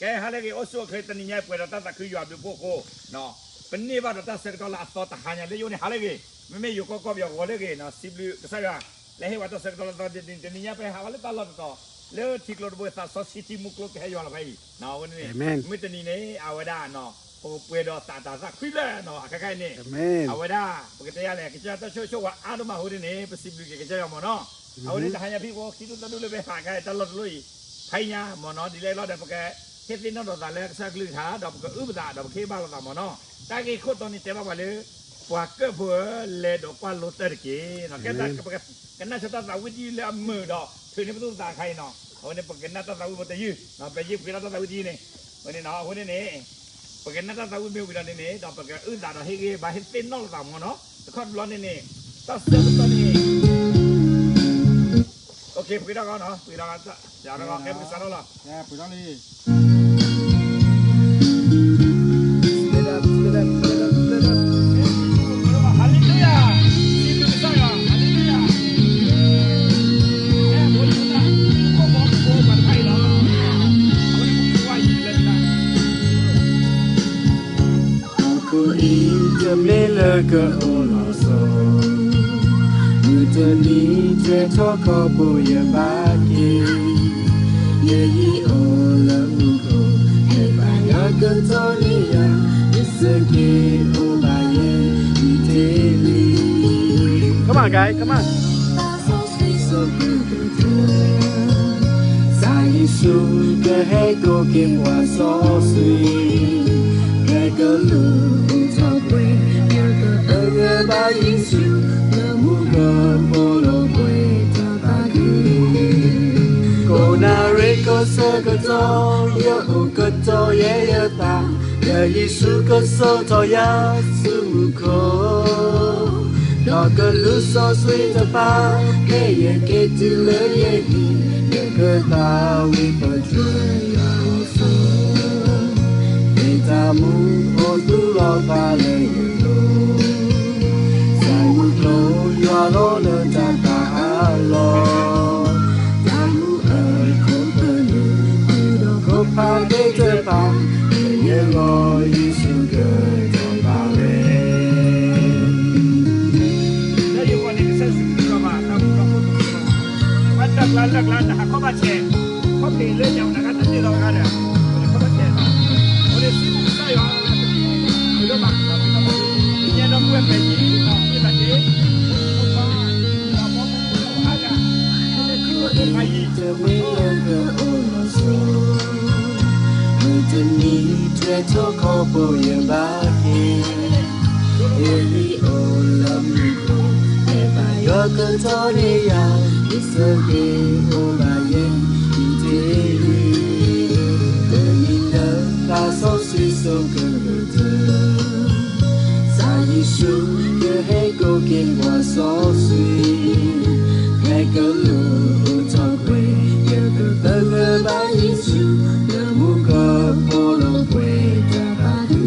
ကဲ ဟါလၢအဂ့ၤ အိၣ်ဆူၣ်အိၣ်ချ့ တနံၤညါပှဲၤဒီးတၢ်သးခုယွၤဘျုးဖှိၣ်အဃိ, ပန့ၢ်ဘၣ်ဒီးတၢ်ဆၢကတီၢ်လၢအသီတဟါညါလၢယအိၣ်န့ၣ် ဟါလၢအဂ့ၤ, မ့မ့ၢ်ယိၤကီၢ်ကီၢ်ပယီၤဂီၤလၢအဂ့ၤ, စံးဘျုးကစၢ်ယွၤ လၢဟ့ၣ်ဝဲတၢ်ဆၢကတီၢ်လၢအသီတနံၤ တနံၤညါပဟးဝဲလၢတၢ်လီၢ်တတီၤ လၢထံကျိတဘိ သးစီဆှံထံမူကျိကဟဲယွၤလီၤဖဲအံၤ, အဝဲန့ၣ် မုၢ်တနံၤန့ၣ် အဝဲဒၣ် ပပှဲၤဒီးသးတၢ်သးခုလၢ အခါခါအံၤန့ၣ် အဝဲဒၣ် ပကတဲယၤလဲၣ် ကစၢ်ယွၤတၢ်ဆိၣ်ဂ့ၤဆိၣ်ဝါအါဒိၣ်မးအဃိန့ၣ် ပစံးဘျုးက့ၤကစၢ်ယွၤမ့ၢ်နီၤ, အဃိန့ၣ် တဟါညါဖံဖိ ခံဒူၣ်သၢဒူၣ်လၢပဟးခါအံၤတၢ်လီၢ်တလီၢ်အံၤ ဖဲညါမ့ၢ်နီၤ ဒ်လဲၣ်လီၤဒီး ပကဟ့ၣ်သ့ၣ်နီၣ်ဒီးသးလၢကစၢ်ကလုၢ်ကထါ ဒီးပကအုၣ်ပသး ဒီးပကဟ့ၣ်ဘၣ်လိာ်သးမ့ၢ်နီၤ, တၢ်ဂ့ၢ်ခိၣ်တီန့ၣ်တဲဘၣ်ပှၤလၢ ပှၤကၢၣ်ဖိဧၢ လဲၤဒီးကွၢ်လိတၢၢ်တက့ၢ်, ကဲ ပကနၢ်ဆၢတၢ်သးဝံၣ်တယုၢ်လၢအမုာ်ဒီး ထုးန့ၢ်ပသူၣ်ပသးအခါအံၤနီၤ, အဃိန့ၣ် ပကနၢ်တၢ်သးဝံၣ်ဖိတယုၢ်, ပယ့ၢ်ပှ့ၤထီၣ်တၢ်သးဝံၣ်တယုၢ်န့ၣ်, အဃိန့ၣ်နီၤ အဃိန့ၣ်န့ၣ် ပကနၢ်တၢ်သးဝံၣ်မ့ၢ်ဝံၤဒီးန့ၣ်န့ၣ် ဒီးပကအုၣ်သးဒီးဟ့ၣ်ဂံၢ်ဘါဟ့ၣ်သ့ၣ်နီၣ်လိာ်သးမ့ၢ်နီၤ, တခီတဘျီန့ၣ်န့ၣ် တၢ်ဆၢကတီၢ်န့ၣ် ပှ့ၤထီၣ်ကီးနီၤ ပှ့ၤထီၣ်ကီး ကဲပကစးထီၣ်လီၤ ပှ့ၤထီၣ်လံ Hallelujah. ဟီၣ်ခိၣ်အံၤတမ့ၢ်လၢကအိၣ်လီၤဆီ, မုၢ်တနံၤထွဲထီၣ်ခီၣ်ဘိယဘၣ်က့ၤ, ယဟံၣ်အိၣ်လၢမူခိၣ်, ဟဲဘါယွၤကတီၢ်န့ၢ်ယၤ, ယစူးက့ၤအိၣ်ဘၣ်ယဲ ယတ့လံ Come on, guys, come on. သးစီဆှံကဟဲကိးက့ၤပှၤစီဆှံ, ဟဲကလူၤအိၣ်ထီၣ်ပှဲၤ, ယကသဂၢၢ်ဘၣ်ယ့ၣ်ၡူး, လၢမူခိၣ်ပူၤလီၤပှဲၤတၢ်သးခု, ကိးနၣ်ရံၣ်ကိးဆၢကတီၢ်, ယအိၣ်ကတီၢ်ယဲယသး, လၢယ့ၣ်ၡူးကဆိၣ်ထီၣ်ယၤဆူမူခိၣ် ဒီးကလူးစီဆှံတဖၣ်, ဖဲယက့ၤတုၤလၢယဟံၣ်, ယကသးဝံၣ်ပတြၢၤယွၤအစိၤ, မ့ၢ်တၢ်မူအိၣ်သူၣ်လီၤသးလၢယလိၤ, စံးမူကျိယွၤလီၤလၢတၢ်သးအလီၢ်, တၢ်မူအခိၣ်သလုး, ဃုာ်ဒီးခိၣ်ဖးဒိၣ်တဖၣ်, လၢယဂီၢ်ယ့ၣ်ၡူးကတီၤပာ်ဝဲ လၢယဂီၢ်န့ၣ် ကစၢ်ယ့ၣ်ၡူးခရံာ်လီၤဘၣ်, တၢ်မူဒီးခိၣ်သလုးလီၤဘၣ်, ဘၣ်တၢ်ကျါလၢကျါ နဟးခီၣ်ဘၣ်ဆဲး, ခီၣ်ဖံးလၢညါဝဲနဂၤတၢ်တ့ၢ်လီၤဂၤဒီး, နခီၣ်ဘၣ်ဆဲးလီၤ, အဃိန့ၣ် စံးဘျုးကစၢ်ယွၤ, မုာ်ဒိၣ်ဘၣ်, ညါဒီပုၢ်ဝဲၢ်မဲာ်ညါ, မ့ၢ်ဘၣ်က့ၤ, ဖိခွါ, ဒီးဖိခွါ, ဖိခွါယံၤ တမ့ၢ်လၢကအိၣ်လီၤဆီ, မုၢ်တနံၤထွဲထီၣ်ခီၣ်ဘိယဘၣ်က့ၤ, ယဟံၣ်အိၣ်လၢမူခိၣ်, ဟဲဘါယွၤကတီၢ်န့ၢ်ယၤ, ယစူးက့ၤအိၣ်ဘၣ်ယဲ ယတ့လံ, တနံၤလၢသးစီဆှံဆိၣ်ဂ့ၤကတၢၢ် စံးယ့ၣ်ၡူး ယဟဲကိးက့ၤပှၤစီဆှံ, ဟဲကလူးအိၣ်ထီၣ်ပှဲၤ, ယကသဂၢၢ်ဘၣ်ယ့ၣ်ၡူး, လၢမူခိၣ်ပူၤလီၤပှဲၤတၢ်သးခု,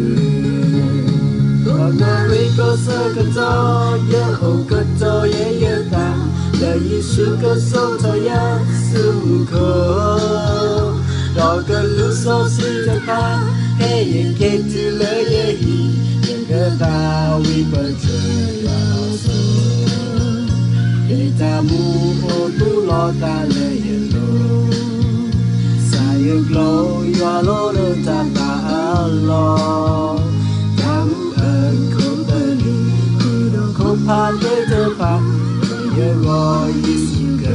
ကိးနၣ်ရံၣ်ကိးဆၢကတီၢ်, ယအိၣ်ကတီၢ်ယဲယသး, လၢယ့ၣ်ၡူးကဆိၣ်ထီၣ်ယၤဆူမူခိၣ် ဒီးကလူးစီဆှံတဖၣ်, ဖဲယက့ၤတုၤလၢယဟံၣ်, ယကသးဝံၣ်ပတြၢၤယွၤအစိၤ, မ့ၢ်တၢ်မူအိၣ်သူၣ်လီၤသးလၢယလိၤ, စံးယ့ၣ်ကျိယွၤလီၤလၢတၢ်သးအလီၢ်, တၢ်မူအခိၣ်သလုး, ဃုာ်ဒီးခိၣ်ဖးဒိၣ်တဖၣ်, လၢယဂီၢ်ယ့ၣ်ၡူးက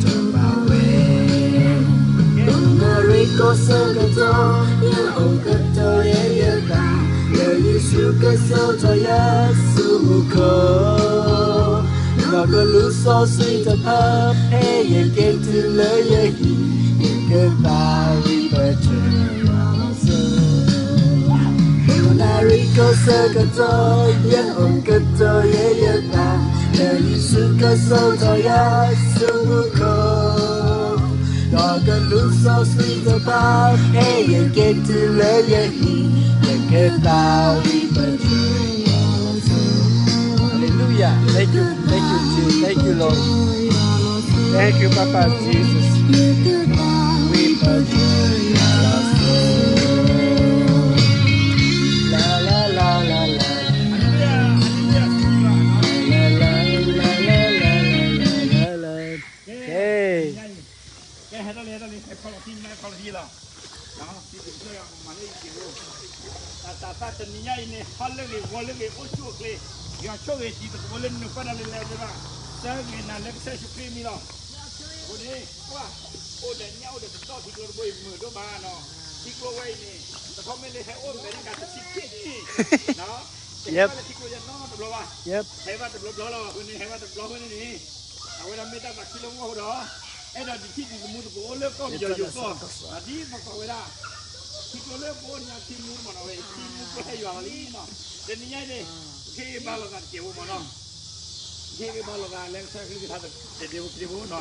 တီၤပာ်ဝဲ ကိးနၣ်ရံၣ်ကိးဆၢကတီၢ်, ယအိၣ်ကတီၢ်ယဲယသး, လၢယ့ၣ်ၡူးကဆိၣ်ထီၣ်ယၤဆူမူခိၣ်, ဒီးကလူးစီဆှံတဖၣ်, ဖဲယက့ၤတုၤလၢယဟံၣ်, ယကသးဝံၣ်ပတြၢၤယွၤအစိၤ ကိးနၣ်ရံၣ်ကိးဆၢကတီၢ်, ယအိၣ်ကတီၢ်ယဲယသး, လၢယ့ၣ်ၡူးကဆိၣ်ထီၣ်ယၤဆူမူခိၣ်, ဒီးကလူးစီဆှံတဖၣ်, ဖဲယက့ၤတုၤလၢယဟံၣ်, ယကသးဝံၣ်ပတြၢၤယွၤအစိၤ Hallelujah. Thank you, thank you, Jesus. Thank you, Papa Jesus. ဝံၣ်ပတြၢၤယွၤအစိၤ ဒ်လီၤ, မၤလၢယက့ၤလီၤ, တၢ်သးတနံၤညါအံၤန့ၣ် ဟီၣ်လၢဂ့ၤ ဂီၤလၢဂ့ၤ အိၣ်ဆူၣ်အိၣ်ချ့, ယွၤဆိၣ်ဂ့ၤတံၤသကိးလၢနုာ်ဃီဒၣ်လဲာ်လဲာ်ဒၣ်, ဆၢဂ့ၤနၤလၢကစၢ်ယ့ၣ်ၡူးခရံာ်အမံၤလီၤ. အဃိန့ၣ် ကွၢ်, အိၣ်ဒီးညၣ်အိၣ်ဒီးတဒီၣ်ထံကျိတဘိအံၤမုာ်ဒိၣ်မးနီၤ, ထံကျိဝဲအံၤန့ၣ် တခီမ့ၢ်လၢဟဲအိၣ်မ့ၢ်ဒၣ်ကတဆံခံနံၣ်, ဟဲဘၣ်လၢထံကျိယဲနီတဘျီဘၣ်, ဟဲဘၣ်တဘျီဘျီလီၤ, အဃိန့ၣ် ဟဲဘၣ်တဘျီဃိန့ၣ်န့ၣ်, အဝဲဒၣ်မ့ၢ်တၢ်သးခုလၢမူအဃိဒီး အဲၣ်ဒိးဒုးထံၣ်ဒုးသမူသကိးအိၣ်လၢကီၢ်ပယီၤယိၤကီၢ်, ဒ်သိးသိးဝဲဒၣ်, ထံကျိလၢပအိၣ်ညါထံမူမ့ၢ်နီၤဝဲ ထံမူကျိဟဲယွၤလီၤလံနီၤ, တနံၤညါအံၤန့ၣ်, ပကဟ့ၣ်ဂံၢ်ဘါလိာ်သးတစဲးဖိမ့ၢ်နီၤ, ပကဟ့ၣ်ဂံၢ်ဘါလိာ်သးလၢကစၢ်ခရံာ်ကထါတစဲးဖိနီၤ, မံ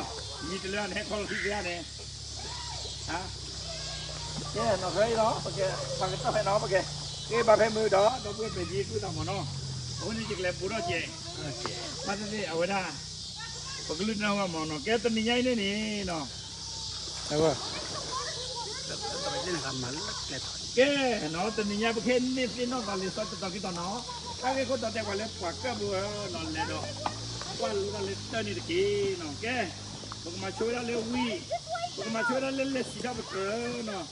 ၤတလၢန့ၣ်ဟဲခီလီၤသံသ့ဧါန့ၣ် ကဲနီၤ ဖဲအံၤနီၤ ပက ပကတီၢ်ဖဲနီၤ ပကဟ့ၣ်ဘါဖဲမုာ်ဒီး ဒီပုၢ်ဝဲၢ်ပဲာ်က့ၤသူၣ်သးမ့ၢ်နီၤ, အဃိန့ၣ် ယကလဲၤဘူးထီၣ်ကဲး, ဘၣ်သ့ၣ်သ့ၣ် အဝဲဒၣ် ပကလုၢ်တၢ်ဝဲမ့ၢ်နီၤ ကဲတနံၤညါအံၤန့ၣ်န့ၣ်နီၤ, ကဲနီၤ တနံၤညါပကဟ့ၣ်န့ၢ်သ့ၣ်နီၣ်သးလံာ်စီဆှံတတီၤခံတီၤနီၤ, တၢ်ဂ့ၢ်ခိၣ်တီတဲပှၤလၢပှၤကၢၣ်ပူၤဧၢနီၤ လဲၤဒီး ကွၢ်လိတၢ်လၢတၢၢ်န့ၣ်တက့ၢ်နီၤ, ကဲ ပကမၤဆိဝဲဒၣ်လၢဝံ, ပကမၤဆိဝဲဒၣ်လၢလံာ်စံးထီၣ်ပတြၢၤနီၤ, လံာ်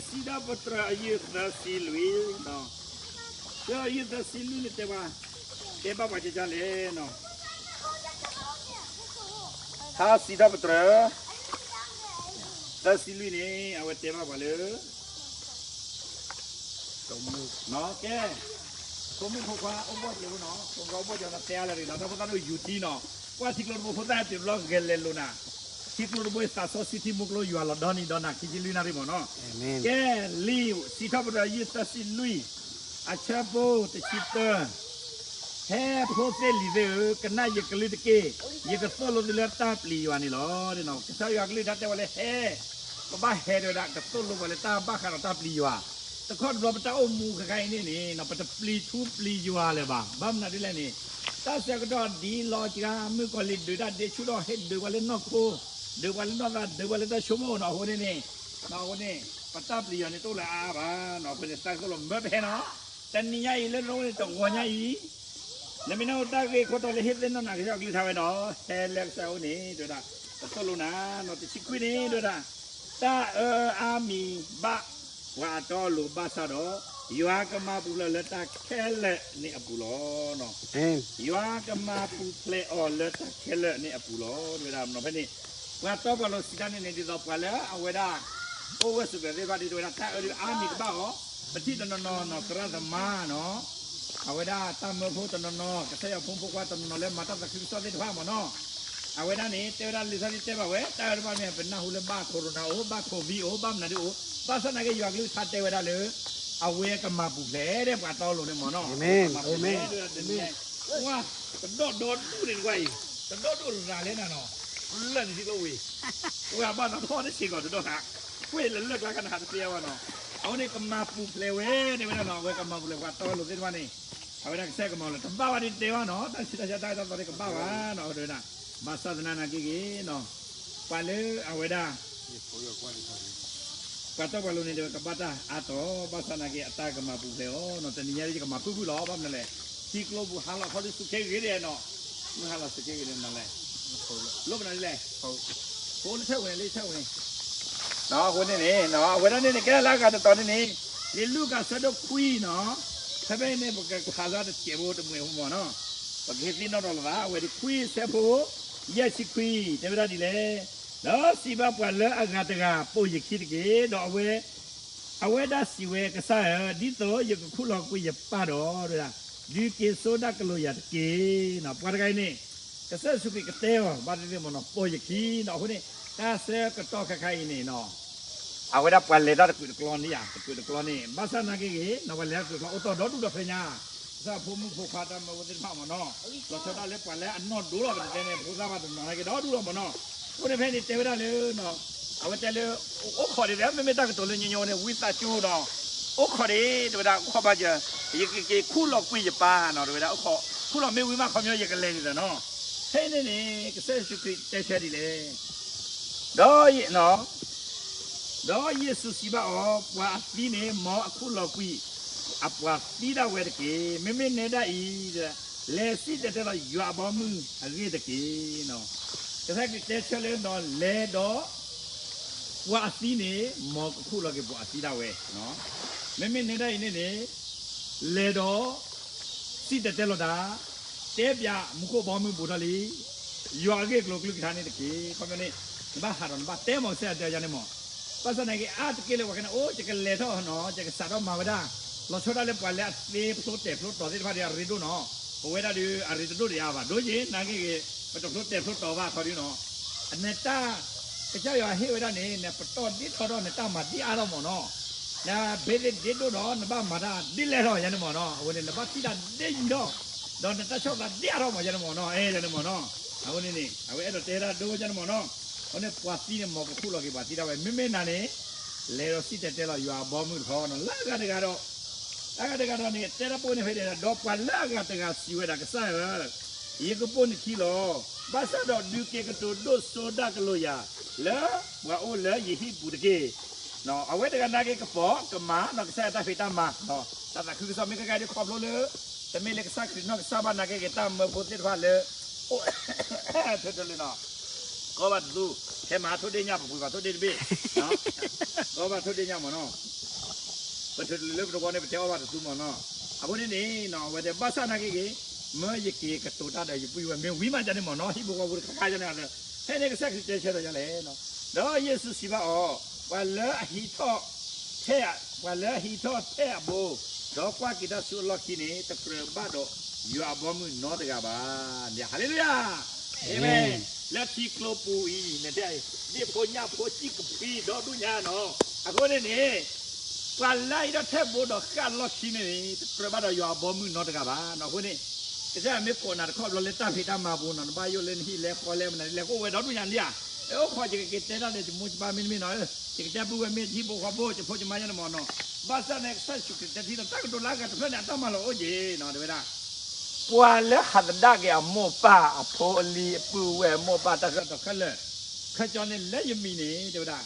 စံးထီၣ်ပတြၢၤအယုၢ်သၢဆံလွံၢ်, လံာ်ယုၢ်သၢဆံလွံၢ်န့ၣ်တဲပှၤ, တဲဘၣ်ပှၤကကလဲၣ်နီၤ, ထါစံးထီၣ်ပတြၢၤ သၢဆံလွံၢ်န့ၣ် အဝဲတဲဘၣ်ပှၤလၢ ကဲ, ဖိမုၣ်ဖိခွါအိၣ်ဘီၣ်ကဲးဖိနီၤ, ဖိမုၣ်ဖိခွါအိၣ်ဘီၣ်ကဲးနီၤ တဲအါလၢၤတဂ့ၤနီၤ, ဒီးဖိသၣ်ဒိၣ်ယူၤထံနီၤ, ကွၢ်ထံကျိတဘိဖိသၣ်ဟဲတုၤဘျီဂဲၤလဲၤလိာ်နၤ, ထံကျိတဘိသးစီဆှံထံမူကျိယွၤလီၤဒီနံၤဒီနၤ ခံဆံလွံၢ်နၣ်ရံၣ်မ့ၢ်နီၤ, ကဲ, လံာ်စံးထီၣ်ပတြၢၤယုၢ်သၢဆံလွံၢ်, အဆၢဖိတဆံတၢ ဟဲဖိသ့ၣ်လံၤသ့ၣ်ဧၢ, ကနၣ်ယကလုၢ်တက့ၢ်. ယကသိၣ်လိသုလၢတၢ်ပျံၤယွၤန့ၣ်လီၤ. ကစၢ်ယွၤကလုၢ်ကထါတဲဝဲလၢဟဲ, ပဘၣ်ဟဲတဲဝဲဒၣ် ကသိၣ်လိပှၤလၢတၢ်ဘၣ်ဃးဒီးတၢ်ပျံၤယွၤ. တခီတဘျီပတၢ်အိၣ်မူခဲခါအံၤန့ၣ်န့ၣ် ပတပျံၤထူပျံၤယွၤလၢၤဘၣ်. ဘၣ်မနုၤဒ်လဲၣ်န့ၣ်, တၢ်ဆၢကတီၢ်ဒ်လီၤကါ မုၣ်ကီၤလံၢ်ဒုးတၢ်ဒ့ဆူၣ်ထီၣ် ဟ့ၣ်ဒုးပှၤလၢနီၢ်ခိ, ဒုးပှၤလၢနီၢ်သး ဒုးပှၤလၢတၢ်ဆိကမိၣ်နီၤ. အဃိန့ၣ်န့ၣ်, အဃိန့ၣ် ပတၢ်ပျံၤယွၤန့ၣ်တအိၣ်လၢအါအါဘၣ်နီၤ. အဃိန့ၣ် သးကသိၣ်လိမၢပဟဲနီၤ. တနံၤညါအံၤလၢနအိၣ်န့ၣ် တဂီၤညါအံၤ, နမ့ၢ်နအိၣ်တၢ်ဂ့ၢ်ခိၣ်တီလၢဟ့ၣ်သ့ၣ်နီၣ်နၤကစၢ်ယွၤကလုၢ်ကထါဝဲဒီး ဟဲလၢကစၢ်ယွၤအအိၣ်န့ၣ် တဲဝဲဒၣ်, ကသိၣ်လိနၤနီၤ. တဆံခွံန့ၣ် တဲဝဲဒၣ်, တၢ်အၢအါမံၤဘၣ်ပှၤအတီအလိၤဘၣ်ဆၣ်ဒီး, ယွၤကမၤပူၤဖျဲးလၢတၢ်ခဲလၢာ်န့ၣ်အပူၤလီၤ. ယွၤကမၤပူၤဖျဲးအီၤလၢတၢ်ခဲလၢာ်န့ၣ်အပူၤလီၤ. တဲဝဲဒၣ်နီၤ ဖဲန့ၣ်, ပှၤတီပှၤလိၤစံးတၢ်န့ၣ်န့ၣ် ဒ်သိးပှၤလၢအဝဲဒၣ် အိၣ်ဝဲစူးပၠးသ့ၣ်တဖၣ်ဒ်တဲဝဲဒၣ် တၢ်အၢဒုးအါမံၤကဘၣ်အီၤ, ပထံၣ်တနီၤနီၤနီၤ သရၣ်သမါနီၤ, အဝဲဒၣ်တၢ်မၢဖိတနီၤနီၤ ကစၢ်ယွၤဖိမုၣ်ဖိခွါတနီၤနီၤလၢမၤတၢ်သးခုကစီၣ်သ့ၣ်တဖၣ်မ့ၢ်နီၤ. အဝဲဒၣ်န့ၣ် တဲဝဲဒၣ်လံာ်စီဆှံတဲဘၣ်ဝဲ တၢ်အၢတဖၣ်မ့ၢ် ပနၢ်ဟူလၢဘၣ် corona အိၣ် ဘၣ် COVID အိၣ် ဘၣ်မနုၤဒ်အိၣ်, ဘၣ်ဆၣ်နာ်က့ ယွၤကလုၢ်ကထါတဲဝဲဒၣ်လၢ အဝဲကမၤပူၤဖျဲးဒၣ်ပှၤတီလိၤန့ၣ်မ့ၢ်နီၤ. အဝဲကမၤပူၤဖျဲးဒၣ်တနံၤညါအံၤ, ကဒီၣ်ဒီဒူၣ်န့ၣ်တကွၢ်အံၤ, ကဒီၣ်ဒိၣ်ရၤလဲၣ်နၤနီၤ, လၢာ်န့ၣ်ထံကျိဝံၤ, ပှၤဘၣ်နီၤထီၣ်န့ၣ်စ့ၢ်ကီးတဒီၣ်ဃာ်, ကွ့ၢ်လၢလၢၢ်ကျါကနၣ်တသ့အါဘၣ်နီၤ. အဝဲန့ၣ်ကမၤပူၤဖျဲးဝဲန့ၣ်ဝဲဒၣ်နီၤ, အဝဲကမၤပူၤဖျဲးပှၤတီလိၤသ့ၣ်တဖၣ်န့ၣ်, အဝဲဒၣ်ကစၢ်ကမၤပူၤဖျဲး တဘၣ်ဘၣ်ဒ်တဲဘၣ်နီၤ, တၢ်ဆူးတၢ်ဆါတၢ်အဲၣ်တၢ်သီန့ၣ်ကဘၣ်ဘၣ်နီၤ, အဝဲဒၣ်, ဘၣ်ဆၣ်သနာ်က့ဂ့ၤနီၤ, ပှၤလၢအဝဲဒၣ် ပှၤတီပှၤလိၤန့ၣ် တဲဝဲကဘၣ်တၢ်အါတီၤ, ဘၣ်ဆၣ်သနာ်က့ အတၢ်ကမၤပူၤဖျဲးအီၤနီၤ, တနံၤညါအံၤယကမၤဖုၣ်ဖုၣ်လီၤ, ဘၣ်မနုၤလဲၣ်, ထံကျိပူၤဟါလီၤခီဒုးစူးခ့ဂ့ၤဒဲးနီၤ, မုၢ်ဟါလီၤစူးခ့ဂ့ၤဒဲးနီၤလဲၣ်, လိၣ်မနုၤလဲၣ်, အိၣ်လၢထၢၣ်ဝဲန့ၣ် လၢထၢၣ်ဝဲန့ၣ်, အဃိန့ၣ်န့ၣ်, အဝဲဒၣ်န့ၣ်န့ၣ် ကဲလၢအဂၤတတီၤန့ၣ်န့ၣ်, လံာ်လူၤကၣ်ဆၢဒိၣ်ခွံနီၤ, ဖဲဖဲန့ၣ် ပကခးလၢတစဲးဖိတမှဲးဖိမ့ၢ်နီၤ, ပကဟ့ၣ်သ့ၣ်နီၣ်ထီၣ်လိာ်သး, အဝဲဒၣ်ခွံဆၢဖိ ယဲၢ်ဆံခွံ, တဲဝဲဒၣ်ဒ်လဲၣ် ဒီးစံးဘၣ်ပှၤလၢအဂၤတဂၤ ပိာ်ယခံတက့ၢ်. ဒီးအဝဲ, အဝဲဒၣ်စံးဝဲ, ကစၢ်ဧၢ, ဒ်သိးယကခူၣ်လီၤကွံာ်ယပၢ်ဒီး, ဒုးက့ၤစိဒၣ်ကလိာ်ယၤတက့ၢ်. ပှၤတဂၤအံၤန့ၣ်, ကစၢ်ယ့ၣ်ၡူးခရံာ်ကတဲအီၤ ဘၣ်သ့ၣ်သ့ၣ်မ့ၢ်နီၤ ပိာ်ယခံနီၤ. အဃိန့ၣ်, တၢ်ဆၢကတီၢ်ခဲခါအံၤန့ၣ်နီၤ အဝဲဒၣ်ပှၤလဲၤတၢ်တကုာ်တကျီန့ၣ်ဧါ, တကုာ်တကျီန့ၣ်, ဘၣ်ဆၣ်သနာ်က့ဂ့ၤ, ပှၤလဲၤတၢ်တကုာ်တကျီအိၣ်တီၢ်ဒီဒူၣ်ဒီးဖဲညါ, ကစၢ်ဖိမုၣ်ဖိခွါတၢ်မၢဖိသ့ၣ်တဖၣ်မ့ၢ်နီၤ, လီၤဆီဒၣ်လၢပှၤလၢအနီၢ်ဒိၣ်လီၤ ပတတဲန့ၣ် ဖိသၣ်ဘၣ်တနီၤနာ်က့ဒီဒူၣ်လီၤမ့ၢ်နီၤ. အဃိန့ၣ်ဖဲန့ၣ်တဲဝဲဒၣ်လၢ အဝဲတဲလၢ အိၣ်ခိးဒံး မ့မ့ၢ်တၢ်ကတိၤလၢညီညီန့ၣ် ဝံသးစူၤနီၤ, အိၣ်ခိးဒံး တဲဝဲဒၣ် အိၣ်ခိးဘၣ်စၢၤ, ယကက့ၤခူၣ်လီၤကွံာ်ယပၢ်နီၤ, တဲဝဲဒၣ် အိၣ်ခိး, ခူၣ်လီၤမ့ၢ်ဝံၤမးခီပညီယကလဲၤန့ၣ်ဒီးနီၤ. ဖဲန့ၣ်န့ၣ် ကစၢ်ယ့ၣ်ၡူးခရံာ်တဲဆၢဒ်လဲၣ်, ဒီး ဒီးယ့ၣ်ၡူးစံးဘၣ်အီၤ, ပှၤအသံန့ၣ် မ်အခူၣ်လီၤကွံာ်အပှၤသံဒၣ်ဝဲတက့ၢ်. မ့မ့ၢ်နဲဒၣ်အံၤ, လဲၤစံၣ်တဲၤတဲလီၤယွၤအဘီအမုၢ်အဂ့ၢ်တက့ၢ်. ကစၢ်ခရံာ်တဲဆၢလၢနီၤ လဲၤဒီး ပှၤအသံန့ၣ် မ်ကခူၣ်လီၤက့ၤပှၤအသံဒၣ်ဝဲ. မ့မ့ၢ်နဲဒၣ်အံၤန့ၣ်န့ၣ် လဲၤဒီး စံၣ်တဲၤတဲလီၤတၢ်, တဲပၠးမူခိၣ်ဘီမုၢ်ဘူးထီၣ်လံ ယွၤအဂ့ၢ်အကျိၤအကလုၢ်ကထါန့ၣ်တက့ၢ်. ခီပညီန့ၣ် နဘၣ်ဟးထီၣ်နဘၣ်တဲမၤကစၢ်ယွၤတဲယၤန့ၣ်မး. ဘၣ်ဆၣ်သနာ်က့ အါတက့ၢ်လၢပှၤခဲန့ၣ် အိၣ် ယကလဲၤထီၣ်နီၤ ယကစးထီၣ်မၤဝဲဒၣ် လီၤဆီဒၣ်လၢပှၤလၢအသ့ဖျိတဲာ်ဖျိတီၤသ့ၣ်တဖၣ်ဒီး အရ့ဒိၣ်နီၤ. ပဝဲဒၣ်ဒီး အရ့တဒိၣ်ဒံးအါဘၣ်. ဒ်ယဲ နာ်က့ဂ့ၤ ပတဖျိတဲာ်ဖျိတီၤဘၣ်ခီဒုနီၤ. နတၢ် ကစၢ်ယွၤဟ့ၣ်ဝဲဒၣ်န့ၣ် နပတီၢ်ဒ့ထီၣ်ထီၣ် နတၢ်မၤဒ့အါထီၣ်မးနီၤ. နဘ့သ့ၣ်ဒ့ဒိၣ်ဒီး နဘၣ်မၤတၢ်ဒ့လဲၢ်ထီၣ်ယၤန့ၣ်မးနီၤ. အဝဲန့ၣ် နဘၣ်ထံၣ်တၢ်ဒ့ယံၤထီၣ် ဒီးနတၢ်ဆီၣ်သးဒ့အါထီၣ်မးယၤန့ၣ်မးနီၤ. အဲ ယၤန့ၣ်မးနီၤ. အဝဲန့ၣ်န့ၣ် အဝဲအဲၣ်ဒိးတဲဒၣ်ဒိယၤန့ၣ်မးနီၤ. အဃိန့ၣ် ပှၤသံန့ၣ် မ်ကခူၣ်လီၤက့ၤပှၤသံဒၣ်ဝဲ. မ့မ့ၢ်နၤန့ၣ် လဲၤဒီးစံၣ်တဲၤတဲလီၤယွၤအဘီမုၢ်တခီနီၤ. လၢအဂၤတဂၤဒီး လၢအဂၤတဂၤဒီးန့ၣ် တဲတၢ်ပိၢ်န့ၣ်ဖဲန့ၣ်ဒီး ပှၤလၢအဂၤတဂၤစံးဝဲဒၣ် ကစၢ်ဧၢ, ယကပိာ်နခံလီၤ. ဘၣ်ဆၣ်ဒီးဒုးက့ၤကတိၤဒိၣ်စိဒၣ်ကလိာ်ယၤ လၢပှၤအိၣ်လၢယဟံၣ်ပူၤတက့ၢ်. အဝဲတဂၤနာ်က့ကပီၤကမၤနီၤ ကစၢ်ယွၤတၢ်ဖံးတၢ်မၤ တၢ်သးခုကစီၣ်မ့ၢ်ကဲကဲဒ်ခီဖျိလၢ တမ့ၢ်လၢကစၢ်ခရံာ်နီၢ်ကစၢ်ဘၣ်နာ်က့ဂ့ၤ တၢ်မၢဖိသ့ၣ်တဖၣ်လၢ အိၣ် ထၢတလၢနီၤ ကအီၣ်ဘၣ်တသူ, ထဲမၤထိၣ်ဒ့ၣ်ညၣ် ပပှ့ၤဘၣ်ထိၣ်ဒ့ၣ်တဘ့ၣ်, ကအီၣ်ဘၣ်ထိၣ်ဒ့ၣ်ညၣ်မ့ၢ်နီၤ, ပထၢတလၢလၢပတဝီန့ၣ် ပတဲအီၣ်ဘၣ်တသူမ့ၢ်နီၤ, အဃိန့ၣ်န့ၣ် အဝဲတဲဘၣ်ဆၣ်နာ်က့ဂ့ၤ, မၢယက့ၤကတိၤတၢ်ဒီးယပုၢ်ဝဲၢ်မ့ၢ်ဝံၤမးယၤန့ၣ်မ့ၢ်နီၤ, ဟံၣ်ဖိဃီဖိတခါခါယၤန့ၣ်, ဖဲန့ၣ်ကစၢ်ခရံာ်တဲဆၢဒီးယၤလဲၣ်, ဒီးယ့ၣ်ၡူးစံးဘၣ်အီၤ, ပှၤလၢအဟံးထီၣ် ထဲ ပှၤလၢအဟံးထီၣ်ထဲအဘိ, ဒီးကွၢ်က့ၤတၢ်ဆူအလီၢ်ခံန့ၣ် တကြၢးဘၣ်ဒီးယွၤအဘီမုၢ်နီတဂၤဘၣ်. ဟါလ့လူယၤ, အၤမ့ၣ်, လၢထံကျိပူၤအံၤန့ၣ် ဒ့ၣ်ဖိညၣ်ဖိစံၣ်ကဖံဒီဒူၣ်ညါနီၤ, အဃိန့ၣ်န့ၣ် ပှၤလၢအဟံးထီၣ်ထဲဘိဒီးဃၣ်လီၢ်ခံန့ၣ်န့ၣ် တကြၢးဘၣ်ဒီးယွၤအဘီမုၢ်နီတဂၤဘၣ်နီၤ, အဃိန့ၣ် ကစၢ်ယွၤမ့ၢ်ကိးနၤတခီဘျီလၢတၢ်ဖံးတၢ်မၤပူၤနီၤ, နဘၣ်ယိၣ်လၢနဟံၣ်လဲၤဃီလဲၤမနုၤလဲၤကအိၣ်ဝဲဒီဒူၣ်ညါလံဧါ, အိၣ်ခိးယကက့ၤတဲတၢ်ဒီး ယမိၢ်ယပၢ်မ့တမ့ၢ်နီၤ, ယကတဲပုၢ်ဝဲၢ်မ့ၢ် ယဟံၣ်ဖိဃီဖိ ယဖိယမါယဲန့ၣ်မ့ၢ်နီၤ, ဘၣ်ဆၣ်န့ၣ် ကစၢ်ယ့ၣ်ၡူးခရံာ်တဲထံလီၤ တၢ်ကတိၤလၢအဂၤတဖျၢၣ်န့ၣ် အတၢ်မၤလီၤအိၣ်က့ၤနီၤ, တဲဝဲဒၣ် ပှၤလၢဟးသဒၣ်က့ၤအမိၢ်ပၢ်အဖိအလံၤအပုၢ်အဝဲၢ်အမိၢ်ပၢ်တၢ်ဃၢတၢ်ခဲလၢာ်, ခဲကၠီန့ၣ်လၢယမံၤန့ၣ် တဲဝဲဒၣ်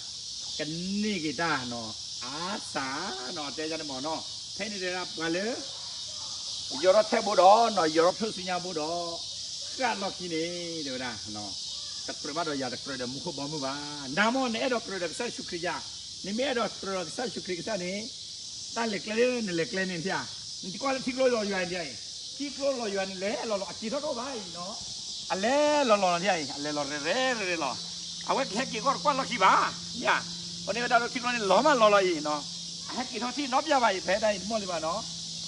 ကန့ၢ်က့ၤတၢ်နီၤ, အါစၢ်နီၤ တဲယဲန့ၣ်မ့ၢ်နီၤ, ဖဲန့ၣ်တဲဝဲဒၣ် ပှၤလၢ ယီၤထီၣ်ထဲဘိဒီးနီၤ, ယီၤထီၣ်ဖျိဆူညါဘိဒီး ဃၣ်လီၢ်ခံန့ၣ် တဲဝဲဒၣ် တကြၢးဘၣ်ဒီးယၤ တကြၢးဒီးမူခိၣ်ဘီမုၢ်ဘၣ်. နၤမ့ၢ် နအဲၣ်ဒိးကြၢးဒီးကစၢ်ယ့ၣ်ၡူးခရံာ်ယၤ, နမ့ၢ်အဲၣ်ဒိးကြၢးဒီးကစၢ်ယ့ၣ်ၡူးခရံာ်ကစၢ်န့ၣ်, တၢ်လဲၤကျဲလၢနလဲၤကျဲန့ၣ်ဧါ, နကွၢ်လၢထံကျိလီၤယွၤန့ၣ်ဧါ, ထံကျိလီၤယွၤန့ၣ် လဲၤလီၤလီၤ အက့ၤထီၣ်တအိၣ်ဘၣ်အံၤနီၤ, အလဲၤလီၤလီၤလီၤဧါ, အလဲၤလီၤရဲၣ်ရဲၣ်ရဲၣ်ရဲၣ်လီၤ, အဝဲကဟဲက့ၤကီၢ်တကွၢ်လီၢ်ခံဘၣ်, ယၤ, အဃိန့ၣ်ဝဲဒၣ်လၢထံကျိန့ၣ် လီၤမးလီၤလီၤအံၤနီၤ, အဟဲက့ၤထီၣ်ထံၣ်နီတဘျီဘၣ်အံၤ ဖဲဒၣ်အံၤတမီၢ်လံဘၣ်နီၤ,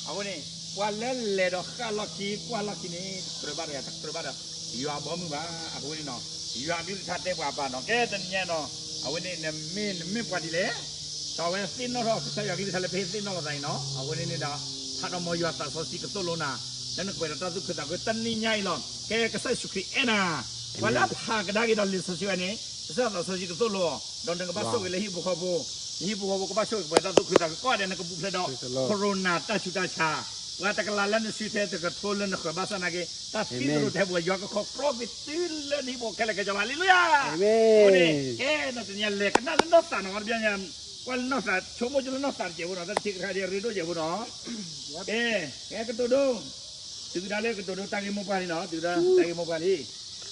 အဃိန့ၣ် ပှၤလၢလဲၤဒီးဃၣ်လီၢ်ခံ ကွၢ်လီၢ်ခံန့ၣ် တကြၢးဘၣ်ဒီးယၤ တကြၢးဘၣ်ဒီး ယွၤအဘီမုၢ်ဘၣ်. အဃိန့ၣ်နီၤ, ယွၤအကလုၢ်ကထါတဲပှၤအပၢ်နီၤ, ကဲတနံၤညါနီၤ, အဝဲန့ၣ် နမ့ၢ် နမ့ၢ်ပှၤဒ်လဲၣ်, ဒီးအဝဲသ့ၣ်နီၣ်ထီၣ်ကစၢ်ယွၤကလုၢ်ကထါလၢပဟ့ၣ်သ့ၣ်နီၣ်လိာ်သးအံၤနီၤ, အဃိန့ၣ်န့ၣ်ဒီး ဟးဒီးမ်ယွၤသးစီဆှံကသိၣ်လိနၤ, လၢနကွဲးဒီးတၢ်သူၣ်ခုသးခု တနံၤညါအံၤလီၤ. ကဲကစၢ်ယ့ၣ်ၡူးခရံာ်အဲၣ်နၤ, ပှၤလၢအဖးကဒါက့ၤဒီးလံာ်စီဆှံဝဲန့ၣ် ကစၢ်သးစီဆှံကသိၣ်လိအီၤ, ဒီးနကဘၣ်ဆိၣ်ဂ့ၤလၢဟံၣ်ဖိဃီဖိ, နဟံၣ်ဖိဃီဖိကဘၣ်ဆိၣ်ဂ့ၤပှဲၤတၢ်သူၣ်ခုသးခု ကိးဂၤဒဲး နကပူၤဖျဲးဒီး corona တၢ်ဆူးတၢ်ဆါ, ပှၤတကလးလၢနစုထဲ တကထိလၢနဃၢၤဘၣ်ဆၣ်နာ်က့ တၢ်သံသရိာ်ထဲပူၤ ယွၤကခီဖျိက့ၤတုၤလၢနဟံၣ်ဖိခဲလၢာ်ခဲဆ့လီၤ. ဟါလ့လူယၤ. အဃိန့ၣ် ကဲနီၢ်တနံၤညါလဲၤကနၣ်လၢနီၢ်သးနီၤ, တဘျီညါ ကွၢ်လၢနီၢ်သး ဆိကမိၣ်ကၠိလၢနီၢ်သးတစဲးဖိနီၤ, တၢ်တထံၣ်ကထါဒ်အရ့ဒိၣ်စဲးဖိနီၤ. ကဲ ကဲကတိၤဒိ တုၤကဒါလၢကတိၤဒိ တၢ်ဂ့ၢ်မိၢ်ပှၢ်လံနီၤ, တုၤကဒါတၢ်ဂ့ၢ်မိၢ်ပှၢ်လံ.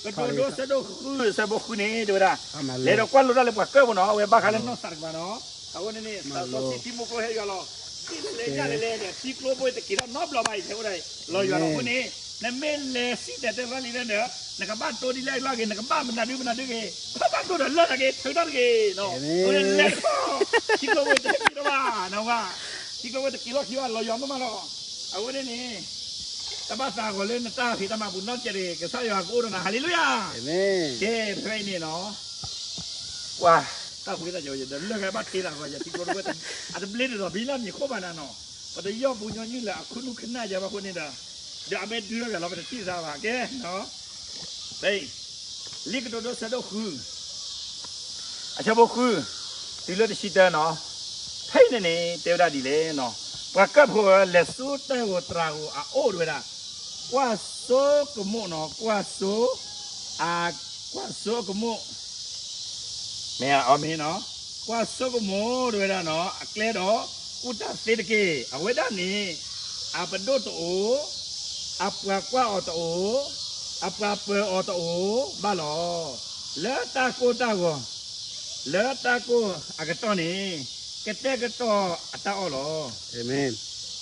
ကတိၤဒိဆၢဒိၣ်ဃု ဆၢဖိဃုန့ၣ် တဲဝဲဒၣ်, လဲၤဒီးကွၢ်လိာ်တၢ်လၢပှၤကၢၢ်ဖိနီၤ, အဝဲဘၣ်ဃးလၢနီၢ်သးတကပၤနီၤ. အဃိန့ၣ်န့ၣ် သးစီဆှံထံမိၢ်ကျိဟဲယွၤလီၤ, ဒ်လဲၣ်လဲၣ်ညါလဲၣ်လဲၣ် ထံကျိဖိတက့ၤထီၣ်နီတဘျီဘၣ်အံၤ ထဲအိၣ်ဒၣ်လီၤယွၤလီၤ. အဃိန့ၣ် နမ့ၢ်လဲၤစံၣ်တဲၤတဲလီၢ်လံၤလၢန့ၣ်, နကဘၣ်တိဒ်လဲၣ်လီၤဂ့ၤ, နကဘၣ်မနုၤဒုမနုၤဒုဂ့ၤ, ခီဘၣ်ဒိၣ်ဒီးလၢာ်တၢ်ဂ့ၤ ထုးထီၣ်တဂ့ၤ. အဃိန့ၣ်လဲၤတခီ, ထံကျိဖိတဟဲက့ၤထီၣ်ဘၣ်, နဝဲ, ထံကျိဖိတက့ၤလီၢ်ခံဘၣ် လီၤယွၤမးမးလီၤ. အဃိန့ၣ်န့ၣ် တဘၣ်သးဂီၤလၢနတၢ်ဖံးတၢ်မၤပူၤနီတစဲးတဂ့ၤ, ကစၢ်ယွၤကအိၣ်ဒီးနၤ, ဟါလ့လူယၤ. ကဲ ဖဲအံၤန့ၣ်နီၤ, ကွၢ်, တၢ်ဃုတၢ်စဲးဝဲဒီး လၢၢ်ဂၤဘၣ်တ့တၢ်ဂီၤယၤ ထံကျိတဝဲ, အတဘျ့ဒ်သိးဘံလၢမံၤခိၣ်ဘၣ်နၤနီၤ, ပတယီၢ်ပူၤညီနုၢ်လၢအခုၣ်နူာ်ခနၣ်ယၤဘၣ်အဃိန့ၣ်ဒီး, ဒီးအမ့ၢ်ဒုးထီၣ်ယၤလီၤ ပတထံၣ်တၢ်ဘၣ်ကဲ, ဖဲအံၤ, လံာ်ကတိၤဒိဆၢဒိၣ်ဃု အဆၢဖိဃု, တုၤလၢတဆံတၢနီၤ, ဖဲအံၤန့ၣ်န့ၣ် တဲဝဲဒၣ်ဒ်လဲၣ်နီၤ, ပှၤကၢၢ်ဖိဧၢ, လဲၤဆူတၢ်ဂီၤတြၤဂီၤအအိၣ်တဝဲဒၣ်, ကွၢ်စိကမိၣ်နီၤ, ကွၢ်စိ, အ, ကွၢ်စိကမိၣ်, မ့ၢ်အီၤမ့ၢ်နီၤ, ကွၢ်စိကမိၣ်တဝဲဒၣ်နီၤ, အကျဲဒီး ကူၣ်တၢ်သ့တက့ၢ်. အဝဲဒၣ်န့ၣ် အပဒိၣ်တအိၣ်, အပှၤကွၢ်အီၤတအိၣ်, အပှၤပၢၤအီၤတအိၣ်ဘၣ်လီၤ. လၢတၢ်ကိၢ်တၢ်ဂီၤ လၢတၢ်ကိၢ်အကတီၢ်န့ၣ် ကတဲာ်ကတီၤအတၢ်အီၣ်လီၤ.